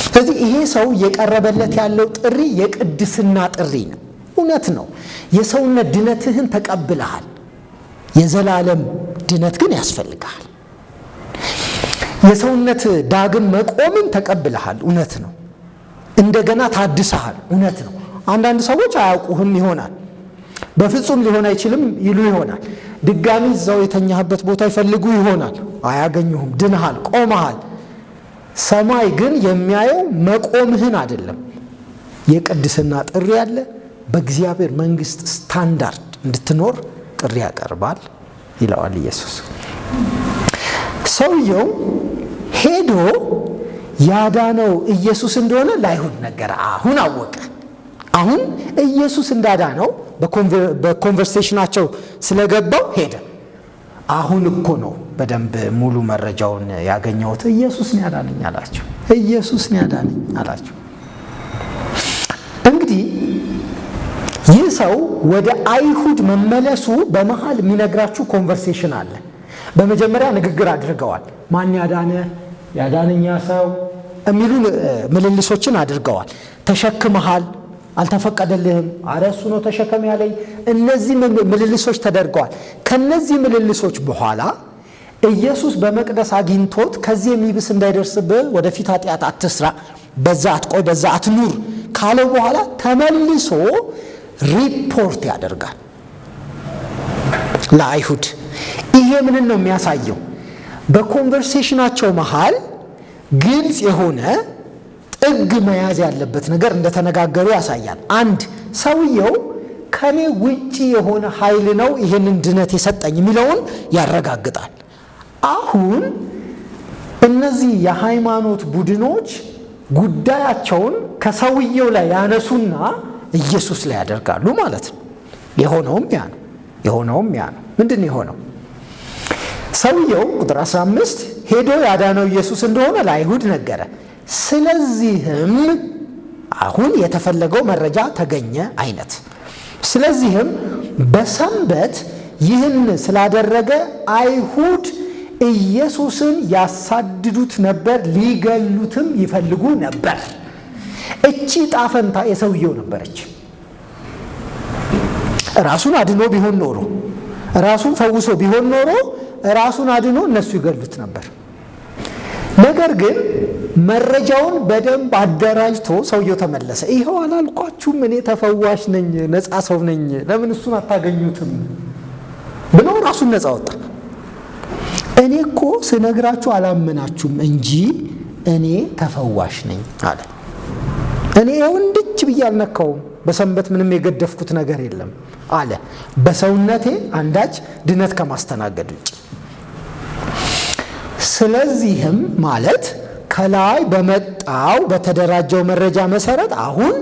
ስለዚህ ይሄ ሰው እየቀረበለት ያለው ጥሪ የቅድስና ጥሪ ነው። እውነት ነው። የሰውነት ድነትህን ተቀብለሃል። የዘላለም ድነት ግን ያስፈልግሃል። የሰውነት ዳግም መቆምን ተቀብለሃል። እውነት ነው። እንደገና ታድሰሃል። እውነት ነው። አንዳንድ ሰዎች አያውቁህም ይሆናል። በፍጹም ሊሆን አይችልም ይሉ ይሆናል። ድጋሚ እዛው የተኛህበት ቦታ ይፈልጉ ይሆናል። አያገኙህም። ድንሃል፣ ቆመሃል። ሰማይ ግን የሚያየው መቆምህን አይደለም። የቅድስና ጥሪ አለ። በእግዚአብሔር መንግስት ስታንዳርድ እንድትኖር ጥሪ ያቀርባል ይለዋል ኢየሱስ። ሰውየው ሄዶ ያዳነው ኢየሱስ እንደሆነ ለአይሁድ ነገረ። አሁን አወቀ። አሁን ኢየሱስ እንዳዳነው በ conversation ኣቸው ስለገባው ሄደ። አሁን እኮ ነው በደንብ ሙሉ መረጃውን ያገኘሁት። ኢየሱስ ነው ያዳነኝ አላቸው። ኢየሱስ ነው ያዳነኝ አላቸው። እንግዲህ ይህ ሰው ወደ አይሁድ መመለሱ በመሃል የሚነግራችሁ conversation አለ። በመጀመሪያ ንግግር አድርገዋል። ማን ያዳነ፣ ያዳነኛ ሰው የሚሉ ምልልሶችን አድርገዋል። ተሸክመሃል፣ አልተፈቀደልህም፣ አረ እሱ ነው ተሸከም ያለኝ። እነዚህ ምልልሶች ተደርገዋል። ከነዚህ ምልልሶች በኋላ ኢየሱስ በመቅደስ አግኝቶት ከዚህ የሚብስ እንዳይደርስብህ ወደፊት ኃጢአት አትስራ፣ በዛ አትቆይ፣ በዛ አትኑር ካለው በኋላ ተመልሶ ሪፖርት ያደርጋል ለአይሁድ። ይሄ ምንን ነው የሚያሳየው? በ conversation ኣቸው መሃል ግልጽ የሆነ ጥግ መያዝ ያለበት ነገር እንደተነጋገሩ ያሳያል። አንድ፣ ሰውየው ከኔ ውጪ የሆነ ኃይል ነው ይሄንን ድነት የሰጠኝ የሚለውን ያረጋግጣል። አሁን እነዚህ የሃይማኖት ቡድኖች ጉዳያቸውን ከሰውየው ላይ ያነሱና ኢየሱስ ላይ ያደርጋሉ ማለት ነው። የሆነውም ያ ነው። የሆነውም ያ ነው። ምንድን ነው የሆነው? ሰውየው ቁጥር 15 ሄዶ ያዳነው ኢየሱስ እንደሆነ ለአይሁድ ነገረ። ስለዚህም አሁን የተፈለገው መረጃ ተገኘ አይነት። ስለዚህም በሰንበት ይህን ስላደረገ አይሁድ ኢየሱስን ያሳድዱት ነበር፣ ሊገሉትም ይፈልጉ ነበር። እቺ ጣፈንታ የሰውየው ነበረች። ራሱን አድኖ ቢሆን ኖሮ፣ ራሱን ፈውሶ ቢሆን ኖሮ ራሱን አድኖ እነሱ ይገሉት ነበር። ነገር ግን መረጃውን በደንብ አደራጅቶ ሰውየው ተመለሰ። ይኸው አላልኳችሁም? እኔ ተፈዋሽ ነኝ፣ ነፃ ሰው ነኝ፣ ለምን እሱን አታገኙትም ብሎ ራሱን ነፃ ወጣ። እኔ እኮ ስነግራችሁ አላመናችሁም እንጂ እኔ ተፈዋሽ ነኝ አለ። እኔ ይኸው እንድች ብዬ አልነካውም፣ በሰንበት ምንም የገደፍኩት ነገር የለም አለ። በሰውነቴ አንዳች ድነት ከማስተናገድ ውጭ። ስለዚህም ማለት ከላይ በመጣው በተደራጀው መረጃ መሰረት አሁን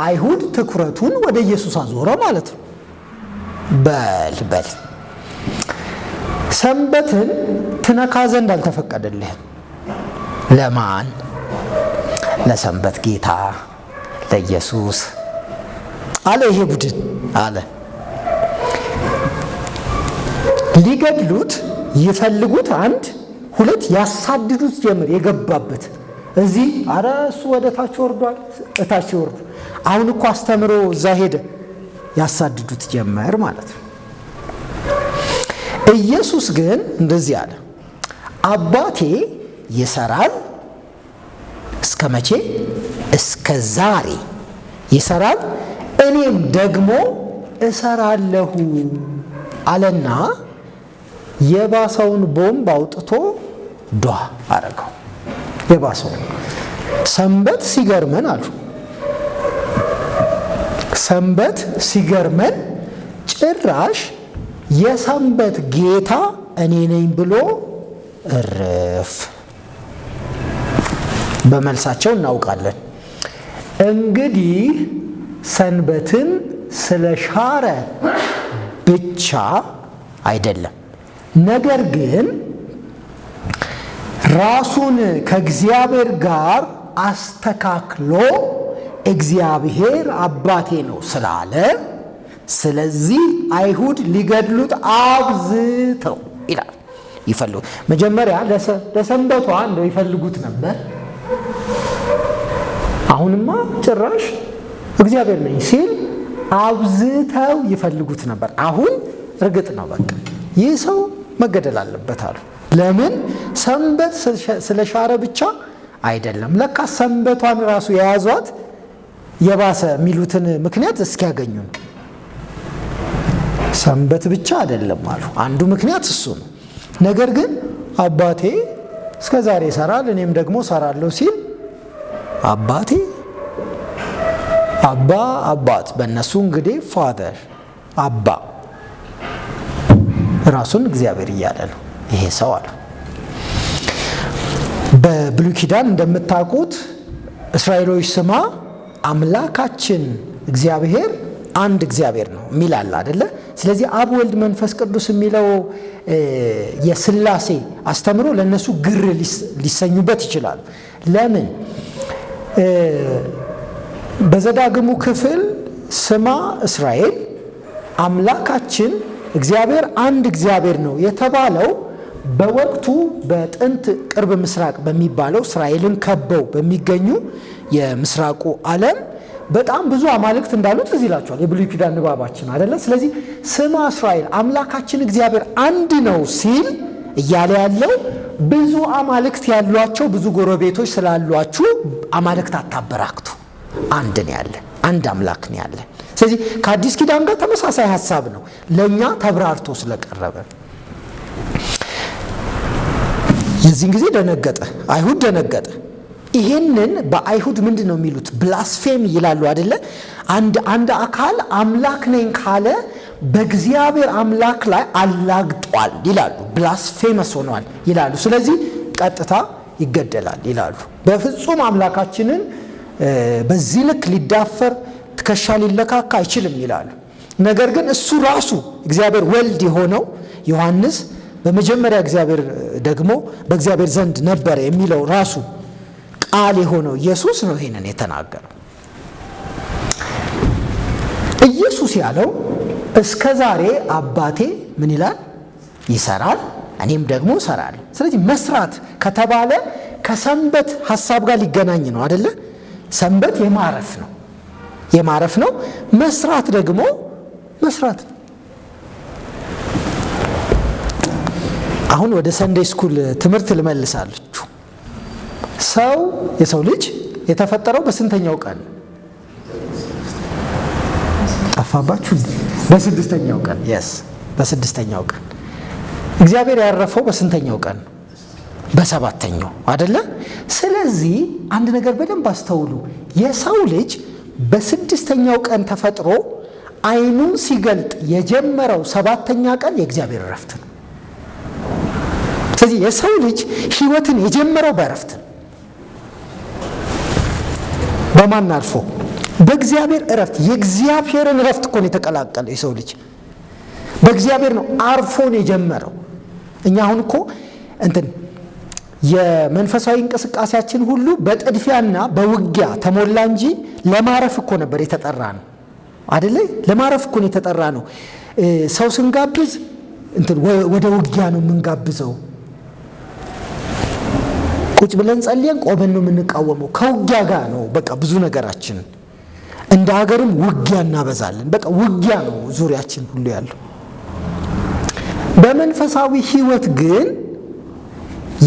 አይሁድ ትኩረቱን ወደ ኢየሱስ አዞረ ማለት ነው። በል በል ሰንበትን ትነካ ዘንድ አልተፈቀደልህም። ለማን? ለሰንበት ጌታ ለኢየሱስ አለ። ይሄ ቡድን አለ ሊገድሉት ይፈልጉት፣ አንድ ሁለት ያሳድዱት ጀምር የገባበት እዚህ አረ እሱ ወደ ታች ወርዷል። እታች ሲወርዱ አሁን እኮ አስተምሮ እዛ ሄደ፣ ያሳድዱት ጀመር ማለት ነው። ኢየሱስ ግን እንደዚህ አለ፣ አባቴ ይሰራል እስከ መቼ? እስከ ዛሬ ይሰራል፣ እኔም ደግሞ እሰራለሁ አለና የባሰውን ቦምብ አውጥቶ ዷ አረገው። የባሰውን ሰንበት ሲገርመን አሉ። ሰንበት ሲገርመን ጭራሽ የሰንበት ጌታ እኔ ነኝ ብሎ እርፍ። በመልሳቸው እናውቃለን። እንግዲህ ሰንበትን ስለሻረ ብቻ አይደለም፣ ነገር ግን ራሱን ከእግዚአብሔር ጋር አስተካክሎ እግዚአብሔር አባቴ ነው ስላለ፣ ስለዚህ አይሁድ ሊገድሉት አብዝተው ይላል ይፈልጉ። መጀመሪያ ለሰንበቷ እንደው ይፈልጉት ነበር። አሁንማ ጭራሽ እግዚአብሔር ነኝ ሲል አብዝተው ይፈልጉት ነበር። አሁን እርግጥ ነው በቃ ይህ ሰው መገደል አለበት አሉ። ለምን? ሰንበት ስለሻረ ብቻ አይደለም። ለካ ሰንበቷን ራሱ የያዟት የባሰ የሚሉትን ምክንያት እስኪያገኙ ነው። ሰንበት ብቻ አይደለም አሉ። አንዱ ምክንያት እሱ ነው። ነገር ግን አባቴ እስከ ዛሬ ይሰራል እኔም ደግሞ እሰራለሁ ሲል አባቴ አባ አባት በእነሱ እንግዲህ father አባ ራሱን እግዚአብሔር እያለ ነው ይሄ ሰው አሉ። በብሉይ ኪዳን እንደምታውቁት እስራኤሎች ስማ አምላካችን እግዚአብሔር አንድ እግዚአብሔር ነው የሚል አለ አይደለ? ስለዚህ አብ ወልድ መንፈስ ቅዱስ የሚለው የስላሴ አስተምሮ ለእነሱ ግር ሊሰኙበት ይችላሉ። ለምን? በዘዳግሙ ክፍል ስማ እስራኤል አምላካችን እግዚአብሔር አንድ እግዚአብሔር ነው የተባለው በወቅቱ በጥንት ቅርብ ምስራቅ በሚባለው እስራኤልን ከበው በሚገኙ የምስራቁ ዓለም በጣም ብዙ አማልክት እንዳሉት እዚህ ይላቸዋል የብሉይ ኪዳን ንባባችን አይደለ? ስለዚህ ስማ እስራኤል አምላካችን እግዚአብሔር አንድ ነው ሲል እያለ ያለው ብዙ አማልክት ያሏቸው ብዙ ጎረቤቶች ስላሏችሁ አማልክት አታበራክቱ፣ አንድ ነው ያለ፣ አንድ አምላክ ነው ያለ። ስለዚህ ከአዲስ ኪዳን ጋር ተመሳሳይ ሀሳብ ነው ለእኛ ተብራርቶ ስለቀረበ። የዚህን ጊዜ ደነገጠ፣ አይሁድ ደነገጠ። ይሄንን በአይሁድ ምንድን ነው የሚሉት? ብላስፌም ይላሉ አይደለ? አንድ አካል አምላክ ነኝ ካለ በእግዚአብሔር አምላክ ላይ አላግጧል ይላሉ። ብላስፌመስ ሆኗል ይላሉ። ስለዚህ ቀጥታ ይገደላል ይላሉ። በፍጹም አምላካችንን በዚህ ልክ ሊዳፈር ትከሻ ሊለካካ አይችልም ይላሉ። ነገር ግን እሱ ራሱ እግዚአብሔር ወልድ የሆነው ዮሐንስ በመጀመሪያ እግዚአብሔር ደግሞ በእግዚአብሔር ዘንድ ነበረ የሚለው ራሱ ቃል የሆነው ኢየሱስ ነው ይሄንን የተናገረው። ኢየሱስ ያለው እስከ ዛሬ አባቴ ምን ይላል? ይሰራል፣ እኔም ደግሞ እሰራለሁ። ስለዚህ መስራት ከተባለ ከሰንበት ሀሳብ ጋር ሊገናኝ ነው አይደለ? ሰንበት የማረፍ ነው፣ የማረፍ ነው። መስራት ደግሞ መስራት ነው። አሁን ወደ Sunday school ትምህርት ልመልሳለችሁ። ሰው የሰው ልጅ የተፈጠረው በስንተኛው ቀን? ጠፋባችሁ? በስድስተኛው ቀን። Yes፣ በስድስተኛው ቀን። እግዚአብሔር ያረፈው በስንተኛው ቀን? በሰባተኛው አደለ? ስለዚህ አንድ ነገር በደንብ አስተውሉ። የሰው ልጅ በስድስተኛው ቀን ተፈጥሮ ዓይኑን ሲገልጥ የጀመረው ሰባተኛ ቀን የእግዚአብሔር እረፍት ነው። ስለዚህ የሰው ልጅ ሕይወትን የጀመረው በእረፍት ነው። በማን አርፎ? በእግዚአብሔር እረፍት። የእግዚአብሔርን እረፍት እኮ ነው የተቀላቀለው የሰው ልጅ። በእግዚአብሔር ነው አርፎን የጀመረው። እኛ አሁን እኮ እንትን የመንፈሳዊ እንቅስቃሴያችን ሁሉ በጥድፊያና በውጊያ ተሞላ እንጂ ለማረፍ እኮ ነበር የተጠራ ነው አደለ? ለማረፍ እኮ ነው የተጠራ ነው። ሰው ስንጋብዝ እንትን ወደ ውጊያ ነው የምንጋብዘው። ቁጭ ብለን ጸልየን ቆመን ነው የምንቃወመው። ከውጊያ ጋር ነው በቃ ብዙ ነገራችን። እንደ ሀገርም ውጊያ እናበዛለን። በቃ ውጊያ ነው ዙሪያችን ሁሉ ያለው። በመንፈሳዊ ሕይወት ግን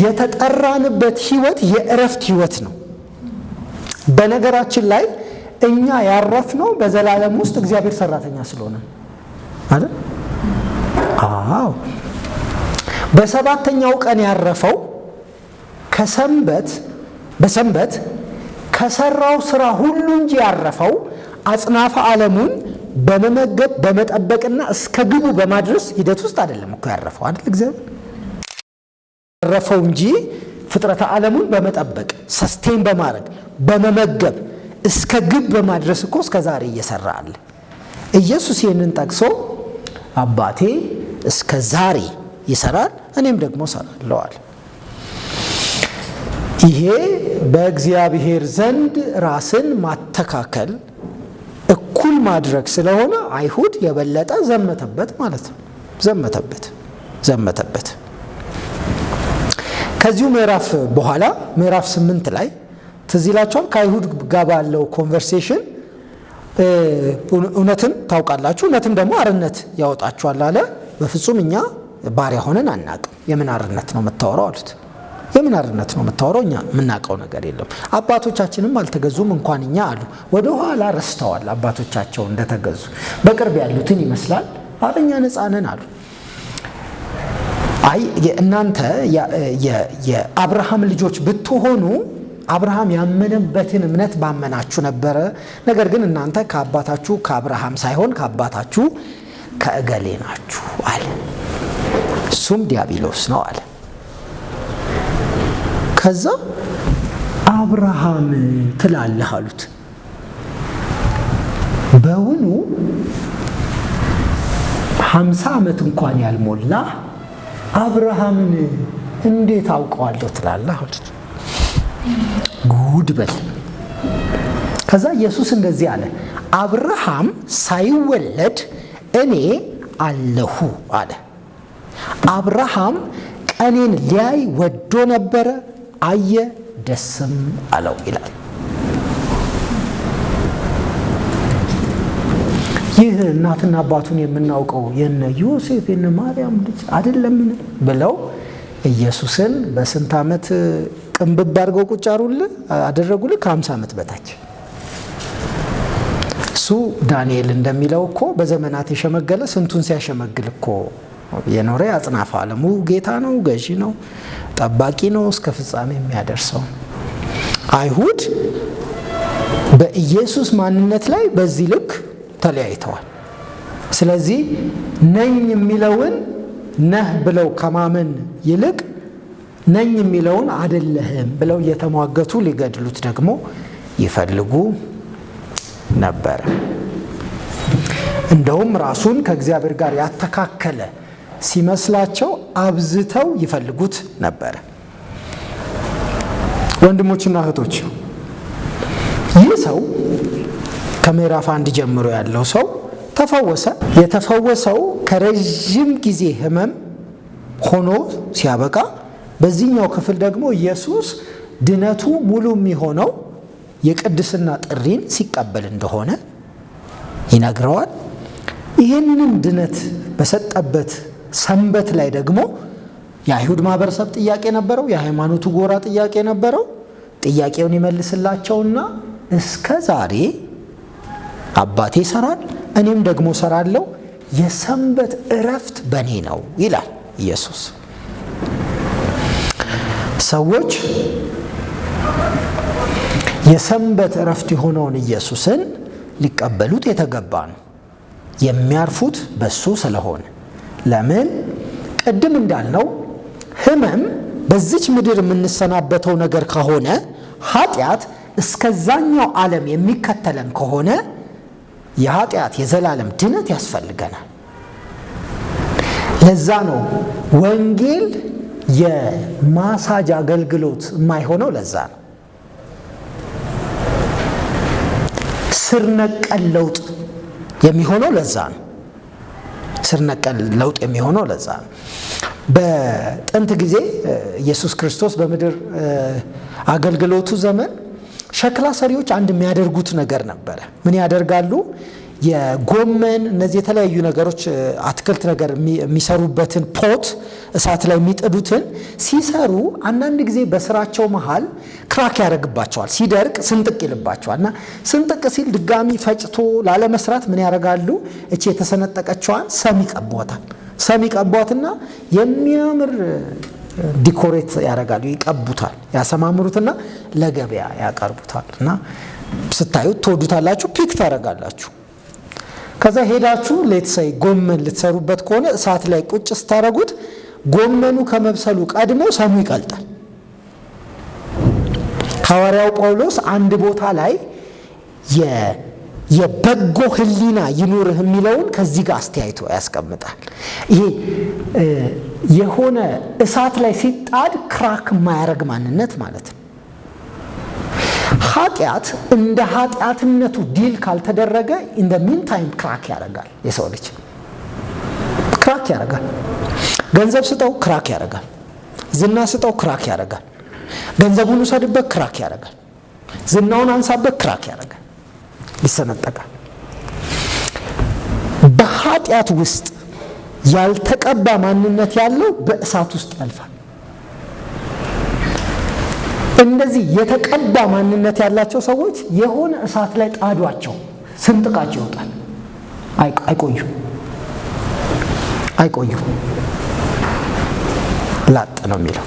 የተጠራንበት ሕይወት የእረፍት ሕይወት ነው። በነገራችን ላይ እኛ ያረፍነው በዘላለም ውስጥ እግዚአብሔር ሰራተኛ ስለሆነ አይደል? አዎ። በሰባተኛው ቀን ያረፈው ከሰንበት በሰንበት ከሰራው ስራ ሁሉ እንጂ ያረፈው አጽናፈ ዓለሙን በመመገብ በመጠበቅና እስከ ግቡ በማድረስ ሂደት ውስጥ አይደለም እኮ ያረፈው አይደል? እግዚአብሔር ያረፈው እንጂ ፍጥረተ ዓለሙን በመጠበቅ sustain በማድረግ በመመገብ እስከ ግብ በማድረስ እኮ እስከ ዛሬ እየሰራ አለ። ኢየሱስ ይህንን ጠቅሶ አባቴ እስከ ዛሬ ይሰራል እኔም ደግሞ እሰራለሁ አለ። ይሄ በእግዚአብሔር ዘንድ ራስን ማተካከል እኩል ማድረግ ስለሆነ አይሁድ የበለጠ ዘመተበት ማለት ነው። ዘመተበት ዘመተበት። ከዚሁ ምዕራፍ በኋላ ምዕራፍ 8 ላይ ትዝ ይላችኋል። ከአይሁድ ጋር ባለው conversation እውነትን ታውቃላችሁ፣ እውነትም ደግሞ አርነት ያወጣችኋል አለ። በፍጹም እኛ ባሪያ ሆነን አናቅም። የምን አርነት ነው የምታወራው አሉት። የምን አርነት ነው የምታወራው? እኛ የምናውቀው ነገር የለም። አባቶቻችንም አልተገዙም እንኳን እኛ አሉ። ወደ ኋላ ረስተዋል አባቶቻቸው እንደተገዙ። በቅርብ ያሉትን ይመስላል። ኧረ እኛ ነፃ ነን አሉ። አይ እናንተ የአብርሃም ልጆች ብትሆኑ አብርሃም ያመነበትን እምነት ባመናችሁ ነበረ። ነገር ግን እናንተ ከአባታችሁ ከአብርሃም ሳይሆን ከአባታችሁ ከእገሌ ናችሁ አለ። እሱም ዲያብሎስ ነው አለ። ከዛ አብርሃም ትላለህ አሉት። በውኑ 50 ዓመት እንኳን ያልሞላ አብርሃምን እንዴት አውቀዋለሁ ትላለህ አሉት። ጉድ በል። ከዛ ኢየሱስ እንደዚህ አለ፣ አብርሃም ሳይወለድ እኔ አለሁ አለ። አብርሃም ቀኔን ሊያይ ወዶ ነበረ፣ አየ፣ ደስም አለው ይላል። ይህ እናትና አባቱን የምናውቀው የነ ዮሴፍ የነ ማርያም ልጅ አይደለምን ብለው ኢየሱስን በስንት ዓመት ቅንብብ አድርገው ቁጭ አደረጉልህ? ከ50 ዓመት በታች። እሱ ዳንኤል እንደሚለው እኮ በዘመናት የሸመገለ ስንቱን ሲያሸመግል እኮ የኖረ አጽናፈ ዓለሙ ጌታ ነው፣ ገዢ ነው፣ ጠባቂ ነው፣ እስከ ፍጻሜ የሚያደርሰው። አይሁድ በኢየሱስ ማንነት ላይ በዚህ ልክ ተለያይተዋል። ስለዚህ ነኝ የሚለውን ነህ ብለው ከማመን ይልቅ ነኝ የሚለውን አይደለህም ብለው እየተሟገቱ ሊገድሉት ደግሞ ይፈልጉ ነበረ። እንደውም ራሱን ከእግዚአብሔር ጋር ያተካከለ ሲመስላቸው አብዝተው ይፈልጉት ነበረ። ወንድሞችና እህቶች፣ ይህ ሰው ከምዕራፍ 1 ጀምሮ ያለው ሰው ተፈወሰ። የተፈወሰው ከረዥም ጊዜ ሕመም ሆኖ ሲያበቃ፣ በዚህኛው ክፍል ደግሞ ኢየሱስ ድነቱ ሙሉ የሚሆነው የቅድስና ጥሪን ሲቀበል እንደሆነ ይነግረዋል። ይህንን ድነት በሰጠበት ሰንበት ላይ ደግሞ የአይሁድ ማህበረሰብ ጥያቄ ነበረው፣ የሃይማኖቱ ጎራ ጥያቄ ነበረው። ጥያቄውን ይመልስላቸውና እስከ ዛሬ አባቴ ይሰራል፣ እኔም ደግሞ እሰራለሁ፣ የሰንበት እረፍት በእኔ ነው ይላል ኢየሱስ። ሰዎች የሰንበት እረፍት የሆነውን ኢየሱስን ሊቀበሉት የተገባ ነው። የሚያርፉት በሱ ስለሆነ። ለምን? ቅድም እንዳልነው ሕመም በዚች ምድር የምንሰናበተው ነገር ከሆነ፣ ኃጢአት እስከዛኛው ዓለም የሚከተለን ከሆነ የኃጢአት የዘላለም ድነት ያስፈልገናል። ለዛ ነው ወንጌል የማሳጅ አገልግሎት የማይሆነው። ለዛ ነው ስር ነቀል ለውጥ የሚሆነው። ለዛ ነው ስር ነቀል ለውጥ የሚሆነው። ለዛ ነው። በጥንት ጊዜ ኢየሱስ ክርስቶስ በምድር አገልግሎቱ ዘመን ሸክላ ሰሪዎች አንድ የሚያደርጉት ነገር ነበረ። ምን ያደርጋሉ? የጎመን እነዚህ የተለያዩ ነገሮች አትክልት ነገር የሚሰሩበትን pot እሳት ላይ የሚጥዱትን ሲሰሩ አንዳንድ ጊዜ በስራቸው መሃል crack ያደርግባቸዋል። ሲደርቅ ስንጥቅ ይልባቸዋል። እና ስንጥቅ ሲል ድጋሚ ፈጭቶ ላለመስራት ምን ያደርጋሉ? እቺ የተሰነጠቀችዋን ሰም ይቀቧታል። ሰም ይቀቧትና የሚያምር decorate ያደርጋሉ፣ ይቀቡታል፣ ያሰማምሩትና ለገበያ ያቀርቡታል። እና ስታዩት ትወዱታላችሁ፣ pick ታደርጋላችሁ። ከዛ ሄዳችሁ let's say ጎመን ልትሰሩበት ከሆነ እሳት ላይ ቁጭ ስታደርጉት ጎመኑ ከመብሰሉ ቀድሞ ሰሙ ይቀልጣል። ሐዋርያው ጳውሎስ አንድ ቦታ ላይ የበጎ ሕሊና ይኑርህ የሚለውን ከዚህ ጋር አስተያይቶ ያስቀምጣል። ይሄ የሆነ እሳት ላይ ሲጣድ crack የማያደርግ ማንነት ማለት ነው። ኃጢአት እንደ ኃጢአትነቱ deal ካልተደረገ in the meantime crack ያደርጋል። የሰው ልጅ crack ያደርጋል። ገንዘብ ስጠው crack ያደርጋል። ዝና ስጠው crack ያደርጋል። ገንዘቡን ውሰድበት crack ያደርጋል። ዝናውን አንሳበት crack ያደርጋል። ይሰነጠቃል። በኃጢአት ውስጥ ያልተቀባ ማንነት ያለው በእሳት ውስጥ ያልፋል። እንደዚህ የተቀባ ማንነት ያላቸው ሰዎች የሆነ እሳት ላይ ጣዷቸው፣ ስንጥቃቸው ይወጣል። አይቆዩም፣ አይቆዩም። ላጥ ነው የሚለው።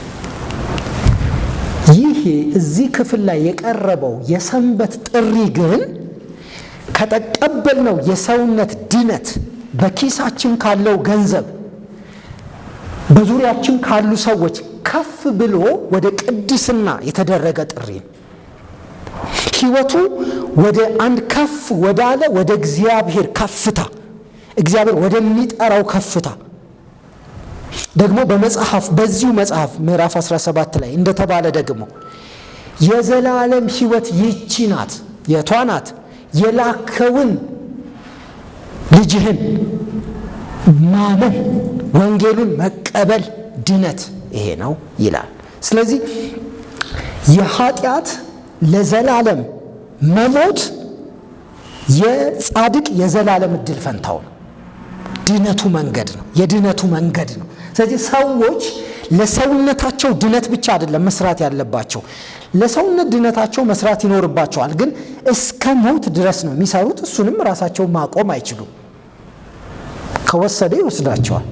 ይህ እዚህ ክፍል ላይ የቀረበው የሰንበት ጥሪ ግን ከተቀበልነው የሰውነት ድነት፣ በኪሳችን ካለው ገንዘብ፣ በዙሪያችን ካሉ ሰዎች ከፍ ብሎ ወደ ቅድስና የተደረገ ጥሪ ነው። ሕይወቱ ወደ አንድ ከፍ ወዳለ ወደ እግዚአብሔር ከፍታ፣ እግዚአብሔር ወደሚጠራው ከፍታ፣ ደግሞ በመጽሐፍ በዚሁ መጽሐፍ ምዕራፍ 17 ላይ እንደተባለ ደግሞ የዘላለም ሕይወት ይህቺ ናት። የቷ ናት? የላከውን ልጅህን ማመን፣ ወንጌሉን መቀበል፣ ድነት ይሄ ነው ይላል። ስለዚህ የኃጢአት ለዘላለም መሞት የጻድቅ የዘላለም እድል ፈንታው ነው። ድነቱ መንገድ ነው። የድነቱ መንገድ ነው። ስለዚህ ሰዎች ለሰውነታቸው ድነት ብቻ አይደለም መስራት ያለባቸው። ለሰውነት ድነታቸው መስራት ይኖርባቸዋል፣ ግን እስከ ሞት ድረስ ነው የሚሰሩት። እሱንም ራሳቸውን ማቆም አይችሉም። ከወሰደ ይወስዳቸዋል።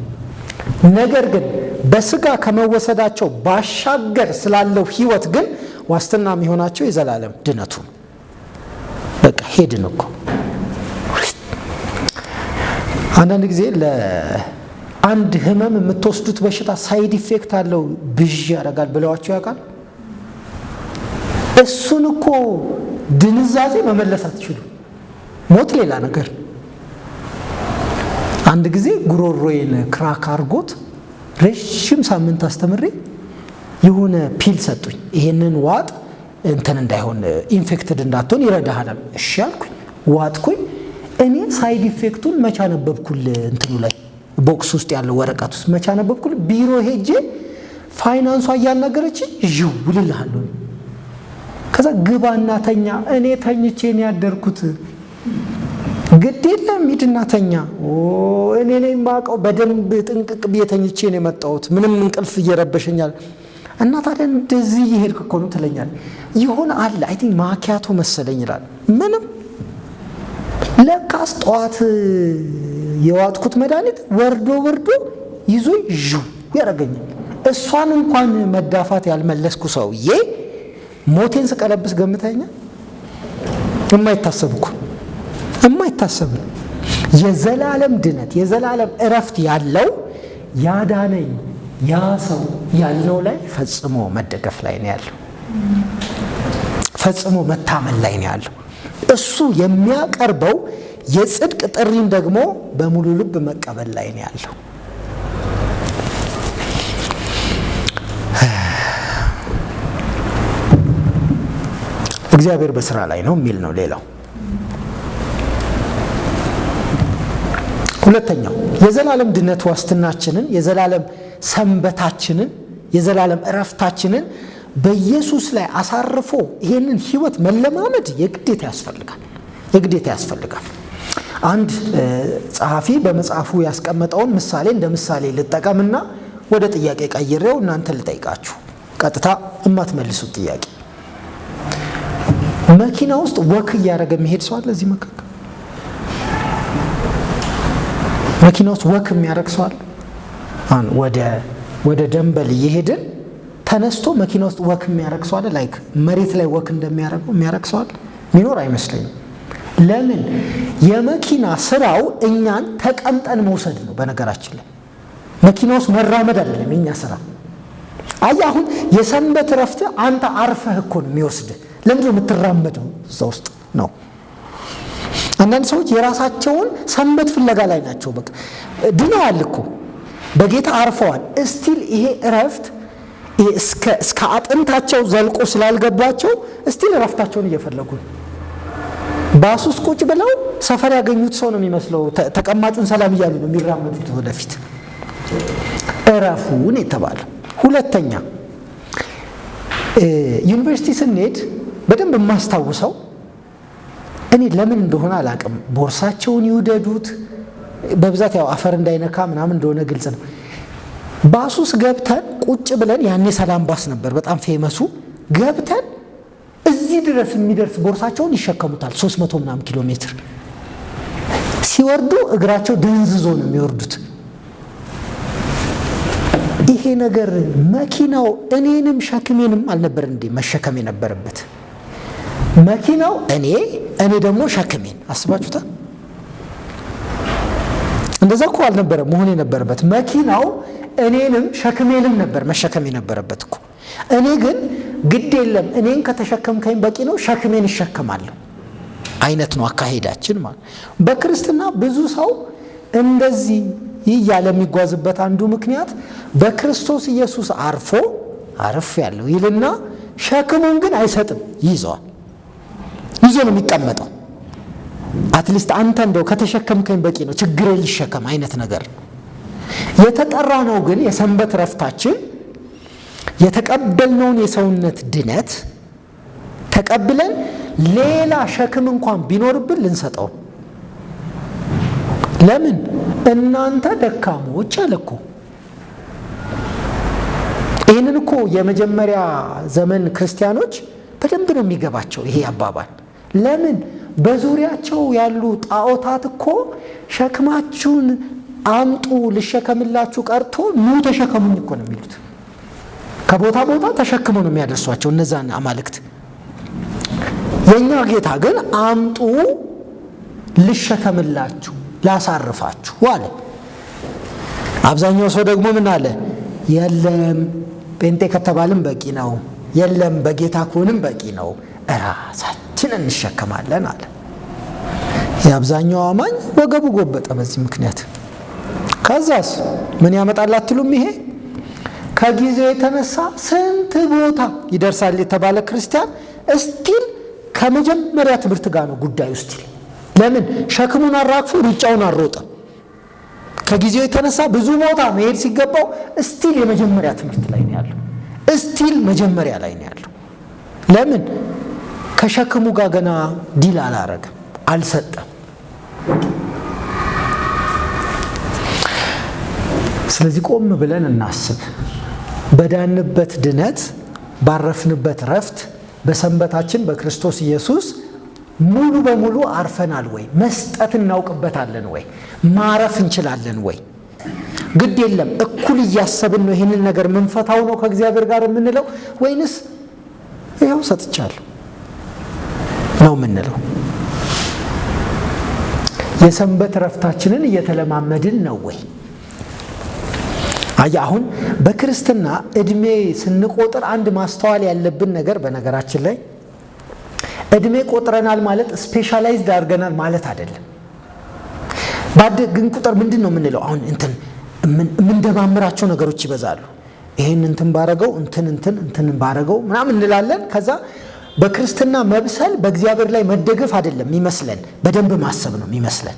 ነገር ግን በስጋ ከመወሰዳቸው ባሻገር ስላለው ሕይወት ግን ዋስትና የሚሆናቸው የዘላለም ድነቱ ነው። በቃ ሄድን እኮ። አንዳንድ ጊዜ ለአንድ ህመም የምትወስዱት በሽታ side effect አለው፣ ብዥ ያደርጋል ብለዋቸው ያውቃል? እሱን እኮ ድንዛዜ መመለስ አትችሉ። ሞት ሌላ ነገር። አንድ ጊዜ ጉሮሮዬን crack አርጎት ረዥም ሳምንት አስተምሬ የሆነ pill ሰጡኝ። ይሄንን ዋጥ፣ እንትን እንዳይሆን፣ infected እንዳትሆን ይረዳሃል። እሺ አልኩኝ፣ ዋጥኩኝ። እኔ side effect ኡን መቻ ነበብኩል? እንትኑ ላይ box ውስጥ ያለው ወረቀት ውስጥ መቻ ነበብኩል? ቢሮ ሄጄ ፋይናንሷ እያናገረች ዥው ልልሃለሁ። ከዛ ግባና ተኛ። እኔ ተኝቼ ነው ያደርኩት። ግድ የለም ሂድና ተኛ። እኔ ነኝ የማውቀው፣ በደንብ ጥንቅቅ ብዬ ተኝቼ ነው የመጣሁት። ምንም እንቅልፍ እየረበሸኛል። እና ታዲያ እንደዚህ እየሄድክ እኮ ነው ትለኛል። ይሆን አለ I think ማኪያቶ መሰለኝ ይላል። ምንም ለካስ ጠዋት የዋጥኩት መድኃኒት ወርዶ ወርዶ ይዞ ዥው ያደርገኛል። እሷን እንኳን መዳፋት ያልመለስኩ ሰውዬ ሞቴን ስቀለብስ ገምተኛ። የማይታሰብ እኮ፣ የማይታሰብ ነው። የዘላለም ድነት፣ የዘላለም እረፍት ያለው ያዳነኝ ያ ሰው ያልነው ላይ ፈጽሞ መደገፍ ላይ ነው ያለው። ፈጽሞ መታመን ላይ ነው ያለው። እሱ የሚያቀርበው የጽድቅ ጥሪን ደግሞ በሙሉ ልብ መቀበል ላይ ነው ያለው። እግዚአብሔር በስራ ላይ ነው የሚል ነው ሌላው። ሁለተኛው የዘላለም ድነት ዋስትናችንን፣ የዘላለም ሰንበታችንን፣ የዘላለም እረፍታችንን በኢየሱስ ላይ አሳርፎ ይሄንን ህይወት መለማመድ የግዴታ ያስፈልጋል። የግዴታ ያስፈልጋል። አንድ ጸሐፊ በመጽሐፉ ያስቀመጠውን ምሳሌ እንደ ምሳሌ ልጠቀምና ወደ ጥያቄ ቀይሬው እናንተ ልጠይቃችሁ። ቀጥታ እማትመልሱት ጥያቄ። መኪና ውስጥ walk እያደረገ የሚሄድ ሰው አለ እዚህ መካከል? መኪና ውስጥ walk የሚያደርግ ሰው አለ? አሁን ወደ ደንበል እየሄድን ተነስቶ መኪና ውስጥ walk የሚያደርግ ሰው አለ? Like መሬት ላይ walk እንደሚያደርገው የሚያደርግ ሰው አለ? ሚኖር አይመስለኝም። ለምን? የመኪና ስራው እኛን ተቀምጠን መውሰድ ነው። በነገራችን ላይ መኪና ውስጥ መራመድ አይደለም የኛ ስራ። አየህ፣ አሁን የሰንበት እረፍት አንተ አርፈህ እኮ ነው የሚወስድህ። ለምንድን ነው የምትራመደው? እዛ ውስጥ ነው። አንዳንድ ሰዎች የራሳቸውን ሰንበት ፍለጋ ላይ ናቸው። በቃ ድነዋል እኮ፣ በጌታ አርፈዋል። Still ይሄ እረፍት እስከ አጥንታቸው ዘልቆ ስላልገባቸው still እረፍታቸውን እየፈለጉ ነው። ባስ ውስጥ ቁጭ ብለው ሰፈር ያገኙት ሰው ነው የሚመስለው። ተቀማጩን ሰላም እያሉ ነው የሚራመዱት ወደፊት። እረፉን የተባለው። ሁለተኛ፣ ዩኒቨርሲቲ ስንሄድ በደንብ የማስታውሰው፣ እኔ ለምን እንደሆነ አላውቅም። ቦርሳቸውን ይውደዱት፣ በብዛት ያው አፈር እንዳይነካ ምናምን እንደሆነ ግልጽ ነው። ባስ ውስጥ ገብተን ቁጭ ብለን፣ ያኔ ሰላም ባስ ነበር በጣም famous ኡ፣ ገብተን እዚህ ድረስ የሚደርስ ቦርሳቸውን ይሸከሙታል። 300 ምናምን ኪሎ ሜትር ሲወርዱ እግራቸው ደንዝዞ ነው የሚወርዱት። ይሄ ነገር መኪናው እኔንም ሸክሜንም አልነበር እንዴ መሸከም የነበረበት? መኪናው እኔ ደግሞ ሸክሜን፣ አስባችሁታል? እንደዛ እኮ አልነበረም መሆን የነበረበት። መኪናው እኔንም ሸክሜንም ነበር መሸከም የነበረበት እኮ። እኔ ግን ግድ የለም፣ እኔን ከተሸከምከኝ በቂ ነው፣ ሸክሜን እሸከማለሁ አይነት ነው አካሄዳችን ማለት። በክርስትና ብዙ ሰው እንደዚህ እያለ የሚጓዝበት አንዱ ምክንያት በክርስቶስ ኢየሱስ አርፎ አርፍ ያለው ይልና ሸክሙን ግን አይሰጥም፣ ይይዘዋል። ይዞ ነው የሚቀመጠው። At least አንተ እንደው ከተሸከምከኝ በቂ ነው፣ ችግሬ ልሸከም አይነት ነገር ነው። የተጠራ ነው ግን የሰንበት ረፍታችን የተቀበልነውን የሰውነት ድነት ተቀብለን ሌላ ሸክም እንኳን ቢኖርብን ልንሰጠው። ለምን? እናንተ ደካሞች አለ እኮ። ይህንን እኮ የመጀመሪያ ዘመን ክርስቲያኖች በደንብ ነው የሚገባቸው ይሄ አባባል። ለምን? በዙሪያቸው ያሉ ጣዖታት እኮ ሸክማችሁን አምጡ ልሸከምላችሁ ቀርቶ ኑ ተሸከሙኝ እኮ ነው የሚሉት። ከቦታ ቦታ ተሸክመው ነው የሚያደርሷቸው እነዛን አማልክት። የእኛ ጌታ ግን አምጡ ልሸከምላችሁ፣ ላሳርፋችሁ አለ። አብዛኛው ሰው ደግሞ ምን አለ? የለም፣ ጴንጤ ከተባልም በቂ ነው፣ የለም፣ በጌታ ከሆንም በቂ ነው፣ እራሳችን እንሸከማለን አለ። የአብዛኛው አማኝ ወገቡ ጎበጠ በዚህ ምክንያት። ከዛስ ምን ያመጣል አትሉም? ይሄ ከጊዜው የተነሳ ስንት ቦታ ይደርሳል የተባለ ክርስቲያን still ከመጀመሪያ ትምህርት ጋር ነው ጉዳዩ still። ለምን? ሸክሙን አራግፎ ሩጫውን አልሮጠም። ከጊዜው የተነሳ ብዙ ቦታ መሄድ ሲገባው still የመጀመሪያ ትምህርት ላይ ነው ያለው። Still መጀመሪያ ላይ ነው ያለው። ለምን? ከሸክሙ ጋር ገና deal አላረገም፣ አልሰጠም። ስለዚህ ቆም ብለን እናስብ። በዳንበት ድነት፣ ባረፍንበት ረፍት፣ በሰንበታችን በክርስቶስ ኢየሱስ ሙሉ በሙሉ አርፈናል ወይ? መስጠት እናውቅበታለን ወይ? ማረፍ እንችላለን ወይ? ግድ የለም እኩል እያሰብን ነው ይህንን ነገር ምንፈታው ነው ከእግዚአብሔር ጋር የምንለው ወይንስ ይኸው ሰጥቻለሁ ነው የምንለው? የሰንበት ረፍታችንን እየተለማመድን ነው ወይ? አያ አሁን በክርስትና እድሜ ስንቆጥር አንድ ማስተዋል ያለብን ነገር፣ በነገራችን ላይ እድሜ ቆጥረናል ማለት specialized አድርገናል ማለት አይደለም። ባደግን ቁጥር ምንድን ነው የምንለው? አሁን እንትን የምንደማምራቸው ነገሮች ይበዛሉ። ይሄን እንትን ባረገው፣ እንትን እንትን እንትን ባረገው ምናምን እንላለን። ከዛ በክርስትና መብሰል በእግዚአብሔር ላይ መደገፍ አይደለም የሚመስለን፣ በደንብ ማሰብ ነው የሚመስለን።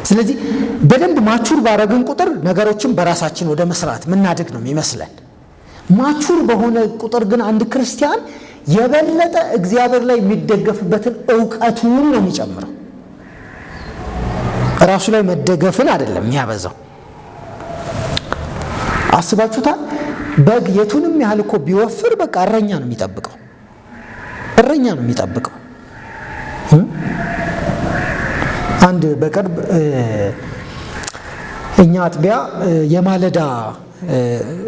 ስለዚህ በደንብ mature ባረግን ቁጥር ነገሮችን በራሳችን ወደ መስራት ምናድግ ነው የሚመስለን። Mature በሆነ ቁጥር ግን አንድ ክርስቲያን የበለጠ እግዚአብሔር ላይ የሚደገፍበትን እውቀቱን ነው የሚጨምረው። ራሱ ላይ መደገፍን አይደለም የሚያበዛው። አስባችሁታል? በግ የቱንም ያህል እኮ ቢወፍር በቃ እረኛ ነው የሚጠብቀው፣ እረኛ ነው የሚጠብቀው። አንድ በቅርብ እኛ አጥቢያ የማለዳ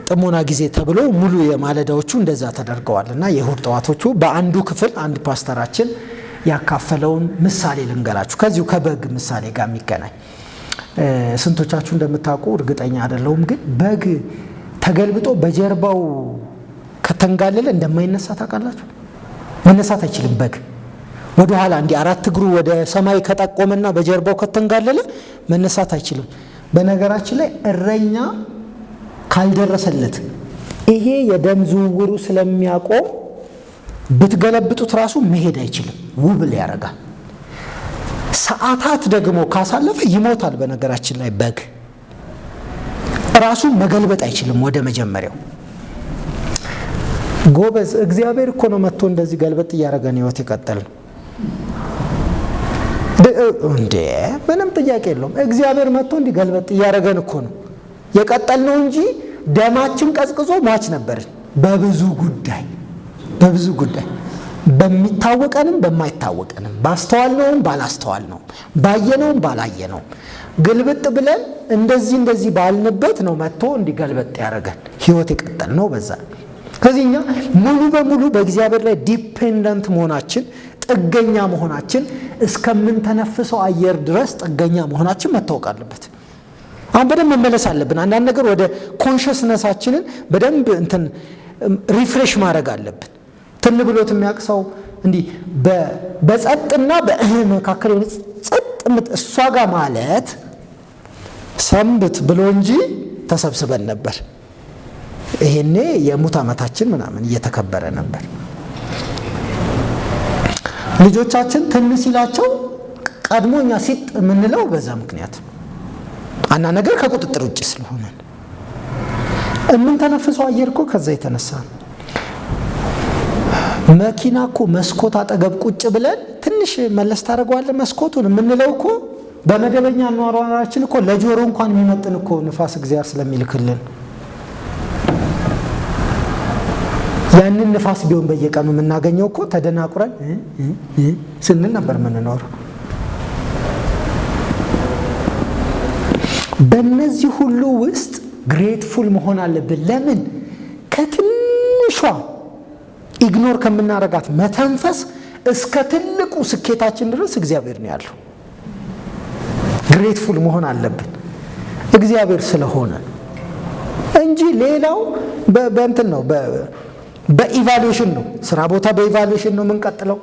ጥሞና ጊዜ ተብሎ ሙሉ የማለዳዎቹ እንደዛ ተደርገዋል እና የእሁድ ጠዋቶቹ በአንዱ ክፍል አንድ ፓስተራችን ያካፈለውን ምሳሌ ልንገራችሁ። ከዚሁ ከበግ ምሳሌ ጋር የሚገናኝ። ስንቶቻችሁ እንደምታውቁ እርግጠኛ አይደለሁም፣ ግን በግ ተገልብጦ በጀርባው ከተንጋለለ እንደማይነሳ ታውቃላችሁ? መነሳት አይችልም። በግ ወደ ኋላ እንዲህ አራት እግሩ ወደ ሰማይ ከጠቆመና በጀርባው ከተንጋለለ መነሳት አይችልም። በነገራችን ላይ እረኛ ካልደረሰለት ይሄ የደም ዝውውሩ ስለሚያቆም ብትገለብጡት ራሱ መሄድ አይችልም፣ wobble ያደርጋል። ሰዓታት ደግሞ ካሳለፈ ይሞታል። በነገራችን ላይ በግ ራሱ መገልበጥ አይችልም ወደ መጀመሪያው። ጎበዝ፣ እግዚአብሔር እኮ ነው መጥቶ እንደዚህ ገልበጥ እያደረገን ህይወት የቀጠል ነው እንዴ! ምንም ጥያቄ የለውም። እግዚአብሔር መጥቶ እንዲህ ገልበጥ እያደረገን እኮ ነው የቀጠል ነው እንጂ ደማችን ቀዝቅዞ ሟች ነበርን። በብዙ ጉዳይ፣ በብዙ ጉዳይ፣ በሚታወቀንም በማይታወቀንም፣ ባስተዋልነውም ባላስተዋልነውም፣ ባየነውም ባላየነውም ግልብጥ ብለን እንደዚህ እንደዚህ ባልንበት ነው መጥቶ እንዲገልበጥ ያደረገን ህይወት የቀጠል ነው በዛ። ከዚህ እኛ ሙሉ በሙሉ በእግዚአብሔር ላይ dependent መሆናችን፣ ጥገኛ መሆናችን፣ እስከምንተነፍሰው አየር ድረስ ጥገኛ መሆናችን መታወቅ አለበት። አሁን በደንብ መመለስ አለብን። አንዳንድ ነገር ወደ consciousness ኣችንን በደንብ እንትን refresh ማድረግ አለብን። ትን ብሎት የሚያውቅ ሰው እንዲህ በጸጥና በእህ መካከል የሆነ ጸጥ እሷ ጋር ማለት ሰንብት ብሎ እንጂ ተሰብስበን ነበር። ይሄኔ የሙት ዓመታችን ምናምን እየተከበረ ነበር። ልጆቻችን ትን ሲላቸው ቀድሞ እኛ ሲጥ የምንለው በዛ ምክንያት አና ነገር ከቁጥጥር ውጭ ስለሆነ የምንተነፍሰው አየር እኮ ከዛ የተነሳ ነው። መኪና እኮ መስኮት አጠገብ ቁጭ ብለን ትንሽ መለስ ታደርገዋለህ መስኮቱን የምንለው እኮ በመደበኛ አኗኗራችን እኮ ለጆሮ እንኳን የሚመጥን እኮ ንፋስ እግዚአብሔር ስለሚልክልን ያንን ንፋስ ቢሆን በየቀኑ የምናገኘው እኮ ተደናቁረን ስንል ነበር የምንኖረው። በእነዚህ ሁሉ ውስጥ grateful መሆን አለብን። ለምን? ከትንሿ ignore ከምናረጋት መተንፈስ እስከ ትልቁ ስኬታችን ድረስ እግዚአብሔር ነው ያለው። Grateful መሆን አለብን እግዚአብሔር ስለሆነ እንጂ ሌላው በእንትን ነው፣ በ evaluation ነው። ስራ ቦታ በ evaluation ነው የምንቀጥለው።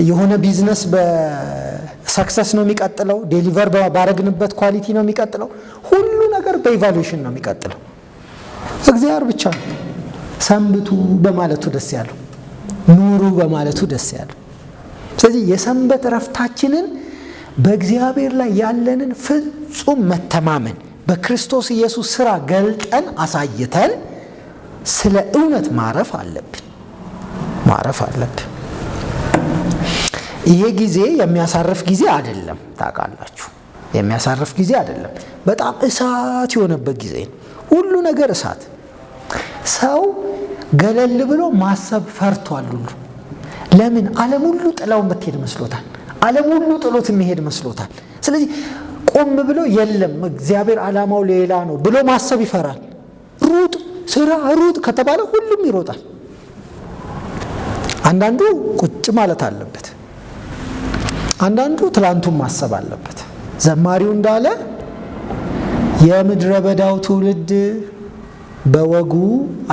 የሆነ ቢዝነስ በ success ነው የሚቀጥለው። Deliver ባረግንበት quality ነው የሚቀጥለው። ሁሉ ነገር በ evaluation ነው የሚቀጥለው። እግዚአብሔር ብቻ ነው ሰንብቱ በማለቱ ደስ ያለው፣ ኑሩ በማለቱ ደስ ያለው። ስለዚህ የሰንበት እረፍታችንን በእግዚአብሔር ላይ ያለንን ፍጹም መተማመን በክርስቶስ ኢየሱስ ስራ ገልጠን አሳይተን ስለ እውነት ማረፍ አለብን፣ ማረፍ አለብን። ይሄ ጊዜ የሚያሳርፍ ጊዜ አይደለም። ታውቃላችሁ፣ የሚያሳርፍ ጊዜ አይደለም። በጣም እሳት የሆነበት ጊዜ ነው። ሁሉ ነገር እሳት። ሰው ገለል ብሎ ማሰብ ፈርቷል ሁሉ። ለምን? ዓለም ሁሉ ጥላው የምትሄድ መስሎታል። ዓለም ሁሉ ጥሎት የሚሄድ መስሎታል። ስለዚህ ቆም ብሎ የለም እግዚአብሔር ዓላማው ሌላ ነው ብሎ ማሰብ ይፈራል። ሩጥ፣ ስራ፣ ሩጥ ከተባለ ሁሉም ይሮጣል። አንዳንዱ ቁጭ ማለት አለበት። አንዳንዱ ትላንቱን ማሰብ አለበት። ዘማሪው እንዳለ የምድረ በዳው ትውልድ በወጉ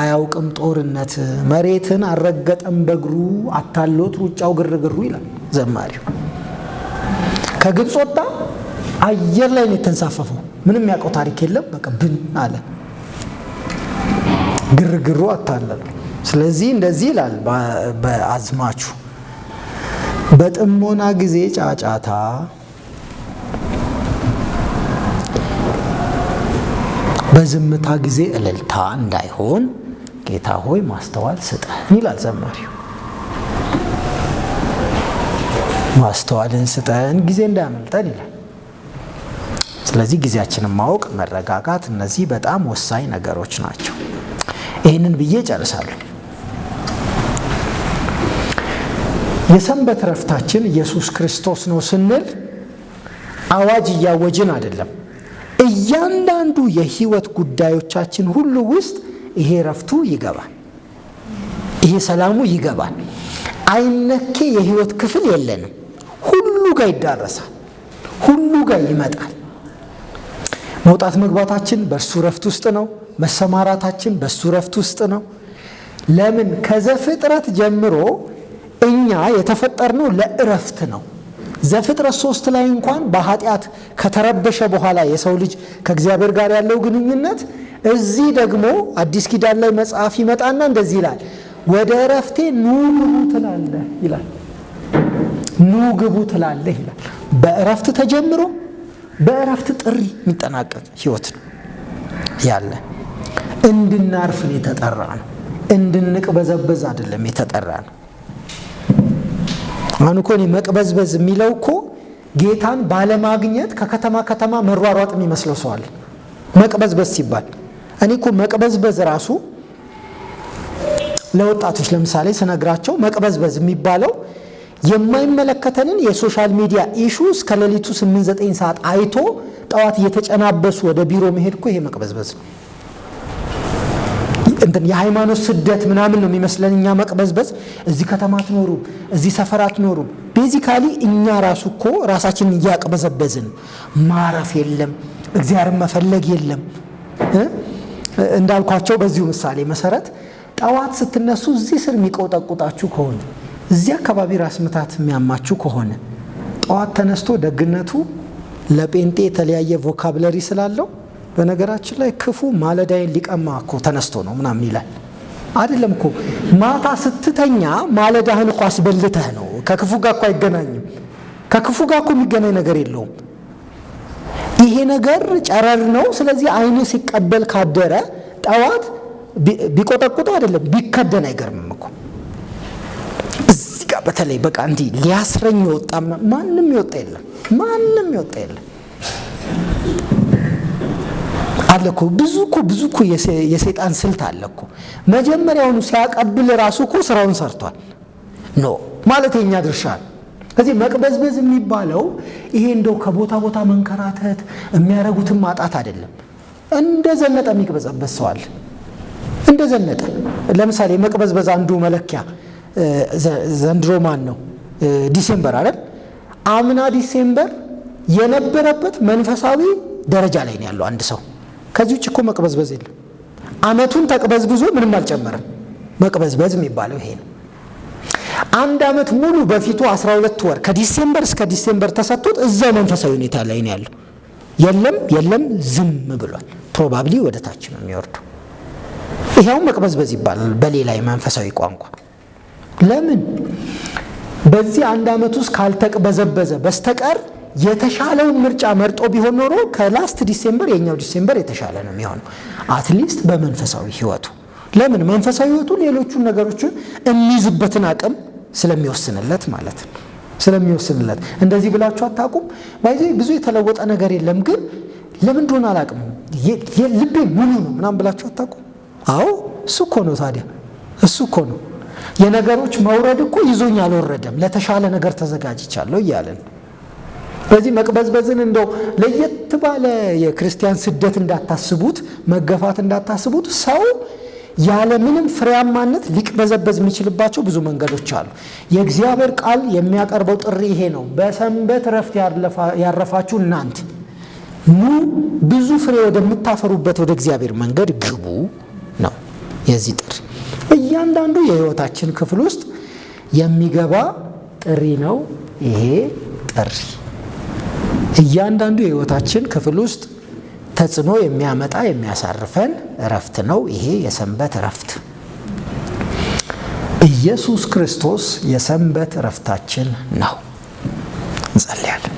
አያውቅም ጦርነት፣ መሬትን አልረገጠም በእግሩ አታሎት ሩጫው ግርግሩ ይላል ዘማሪው። ከግብፅ ወጣ፣ አየር ላይ ነው የተንሳፈፈው። ምንም ያውቀው ታሪክ የለም። በቃ ብን አለ፣ ግርግሩ አታለለው። ስለዚህ እንደዚህ ይላል በአዝማቹ፣ በጥሞና ጊዜ ጫጫታ፣ በዝምታ ጊዜ እልልታ እንዳይሆን ጌታ ሆይ ማስተዋል ስጠን ይላል ዘማሪው። ማስተዋልን ስጠን ጊዜ እንዳያመልጠን ይላል። ስለዚህ ጊዜያችንን ማወቅ፣ መረጋጋት፣ እነዚህ በጣም ወሳኝ ነገሮች ናቸው። ይህንን ብዬ ጨርሳለሁ። የሰንበት ረፍታችን ኢየሱስ ክርስቶስ ነው ስንል አዋጅ እያወጅን አይደለም። እያንዳንዱ የህይወት ጉዳዮቻችን ሁሉ ውስጥ ይሄ ረፍቱ ይገባል፣ ይሄ ሰላሙ ይገባል። አይነኬ የህይወት ክፍል የለንም። ሁሉ ጋር ይዳረሳል፣ ሁሉ ጋር ይመጣል። መውጣት መግባታችን በእርሱ ረፍት ውስጥ ነው። መሰማራታችን በእሱ ረፍት ውስጥ ነው። ለምን? ከዘፍጥረት ጀምሮ እኛ የተፈጠርነው ለእረፍት ነው። ዘፍጥረት 3 ላይ እንኳን በኃጢአት ከተረበሸ በኋላ የሰው ልጅ ከእግዚአብሔር ጋር ያለው ግንኙነት፣ እዚህ ደግሞ አዲስ ኪዳን ላይ መጽሐፍ ይመጣና እንደዚህ ይላል፣ ወደ እረፍቴ ኑ ግቡ ትላለህ ይላል። ኑ ግቡ ትላለህ ይላል። በእረፍት ተጀምሮ በእረፍት ጥሪ የሚጠናቀቅ ህይወት ነው ያለ። እንድናርፍ ነው የተጠራ ነው። እንድንቅበዘበዝ አይደለም የተጠራ ነው። አሁን እኮ እኔ መቅበዝበዝ የሚለው እኮ ጌታን ባለማግኘት ከከተማ ከተማ መሯሯጥ የሚመስለው ሰው አለ። መቅበዝበዝ ሲባል እኔ እኮ መቅበዝበዝ ራሱ ለወጣቶች ለምሳሌ ስነግራቸው መቅበዝበዝ የሚባለው የማይመለከተንን የ social media issue እስከ ሌሊቱ 8-9 ሰዓት አይቶ ጠዋት እየተጨናበሱ ወደ ቢሮ መሄድ እኮ ይሄ መቅበዝበዝ ነው። እንትን የሃይማኖት ስደት ምናምን ነው የሚመስለን እኛ መቅበዝበዝ። እዚህ ከተማ አትኖሩም፣ እዚህ ሰፈር አትኖሩም። Basically እኛ ራሱ እኮ ራሳችንን እያቅበዘበዝን፣ ማረፍ የለም፣ እግዚአብሔርን መፈለግ የለም። እንዳልኳቸው በዚሁ ምሳሌ መሰረት ጠዋት ስትነሱ እዚህ ስር የሚቆጠቁጣችሁ ከሆነ፣ እዚህ አካባቢ ራስ ምታት የሚያማችሁ ከሆነ፣ ጠዋት ተነስቶ ደግነቱ ለጴንጤ የተለያየ vocabulary ስላለው፣ በነገራችን ላይ ክፉ ማለዳዬን ሊቀማ እኮ ተነስቶ ነው ምናምን ይላል። አይደለም እኮ፣ ማታ ስትተኛ ማለዳህን እኮ አስበልተህ ነው። ከክፉ ጋር እኮ አይገናኝም። ከክፉ ጋር እኮ የሚገናኝ ነገር የለውም። ይሄ ነገር ጨረር ነው። ስለዚህ አይኑ ሲቀበል ካደረ ጠዋት ቢቆጠቁጠው አይደለም ቢከደን አይገርምም እኮ። እዚህ ጋር በተለይ በቃ እንዲህ ሊያስረኝ የወጣ ማንም የወጣ የለም። ማንም የወጣ የለም። አለ እኮ፣ ብዙ እኮ፣ ብዙ እኮ የሰይጣን ስልት አለ እኮ። መጀመሪያውኑ ሲያቀብል ራሱ እኮ ስራውን ሰርቷል። No ማለት የኛ ድርሻ ነው። ከዚህ መቅበዝበዝ የሚባለው ይሄ እንደው ከቦታ ቦታ መንከራተት፣ የሚያረጉትን ማጣት አይደለም። እንደ ዘነጠ የሚቅበዘበዝ ሰው አለ። እንደ ዘነጠ። ለምሳሌ መቅበዝበዝ አንዱ መለኪያ ዘንድሮ ማን ነው? December አይደል? አምና December የነበረበት መንፈሳዊ ደረጃ ላይ ነው ያለው አንድ ሰው። ከዚህ ውጭ እኮ መቅበዝበዝ የለም። አመቱን ተቅበዝብዞ ምንም አልጨመረም። መቅበዝበዝ የሚባለው ይሄ ነው። አንድ አመት ሙሉ በፊቱ 12 ወር ከ December እስከ December ተሰጥቶት እዛው መንፈሳዊ ሁኔታ ላይ ነው ያለው። የለም የለም፣ ዝም ብሏል። Probably ወደ ታች ነው የሚወርደው። ይሄው መቅበዝበዝ ይባላል በሌላ የመንፈሳዊ ቋንቋ። ለምን? በዚህ አንድ አመት ውስጥ ካልተቅበዘበዘ በስተቀር የተሻለውን ምርጫ መርጦ ቢሆን ኖሮ ከ last December የኛው December የተሻለ ነው የሚሆነው። At least በመንፈሳዊ ህይወቱ። ለምን? መንፈሳዊ ህይወቱ ሌሎቹን ነገሮችን የሚይዝበትን አቅም ስለሚወስንለት ማለት ነው። ስለሚወስንለት። እንደዚህ ብላችሁ አታውቁም? By the way ብዙ የተለወጠ ነገር የለም፣ ግን ለምን እንደሆነ አላውቅም፣ ልቤ ሙሉ ነው ምናምን ብላችሁ አታውቁም? አዎ፣ እሱ እኮ ነው ታዲያ፣ እሱ እኮ ነው። የነገሮች መውረድ እኮ ይዞኝ አልወረደም፣ ለተሻለ ነገር ተዘጋጅቻለሁ እያለን። በዚህ መቅበዝበዝን እንደው ለየት ባለ የክርስቲያን ስደት እንዳታስቡት፣ መገፋት እንዳታስቡት። ሰው ያለምንም ፍሬያማነት ሊቅበዘበዝ የሚችልባቸው ብዙ መንገዶች አሉ። የእግዚአብሔር ቃል የሚያቀርበው ጥሪ ይሄ ነው። በሰንበት ረፍት ያረፋችሁ እናንት ኑ፣ ብዙ ፍሬ ወደምታፈሩበት ወደ እግዚአብሔር መንገድ ግቡ ነው የዚህ ጥሪ። እያንዳንዱ የሕይወታችን ክፍል ውስጥ የሚገባ ጥሪ ነው ይሄ ጥሪ። እያንዳንዱ የሕይወታችን ክፍል ውስጥ ተጽዕኖ የሚያመጣ፣ የሚያሳርፈን እረፍት ነው ይሄ የሰንበት እረፍት። ኢየሱስ ክርስቶስ የሰንበት እረፍታችን ነው። እንጸልያለን።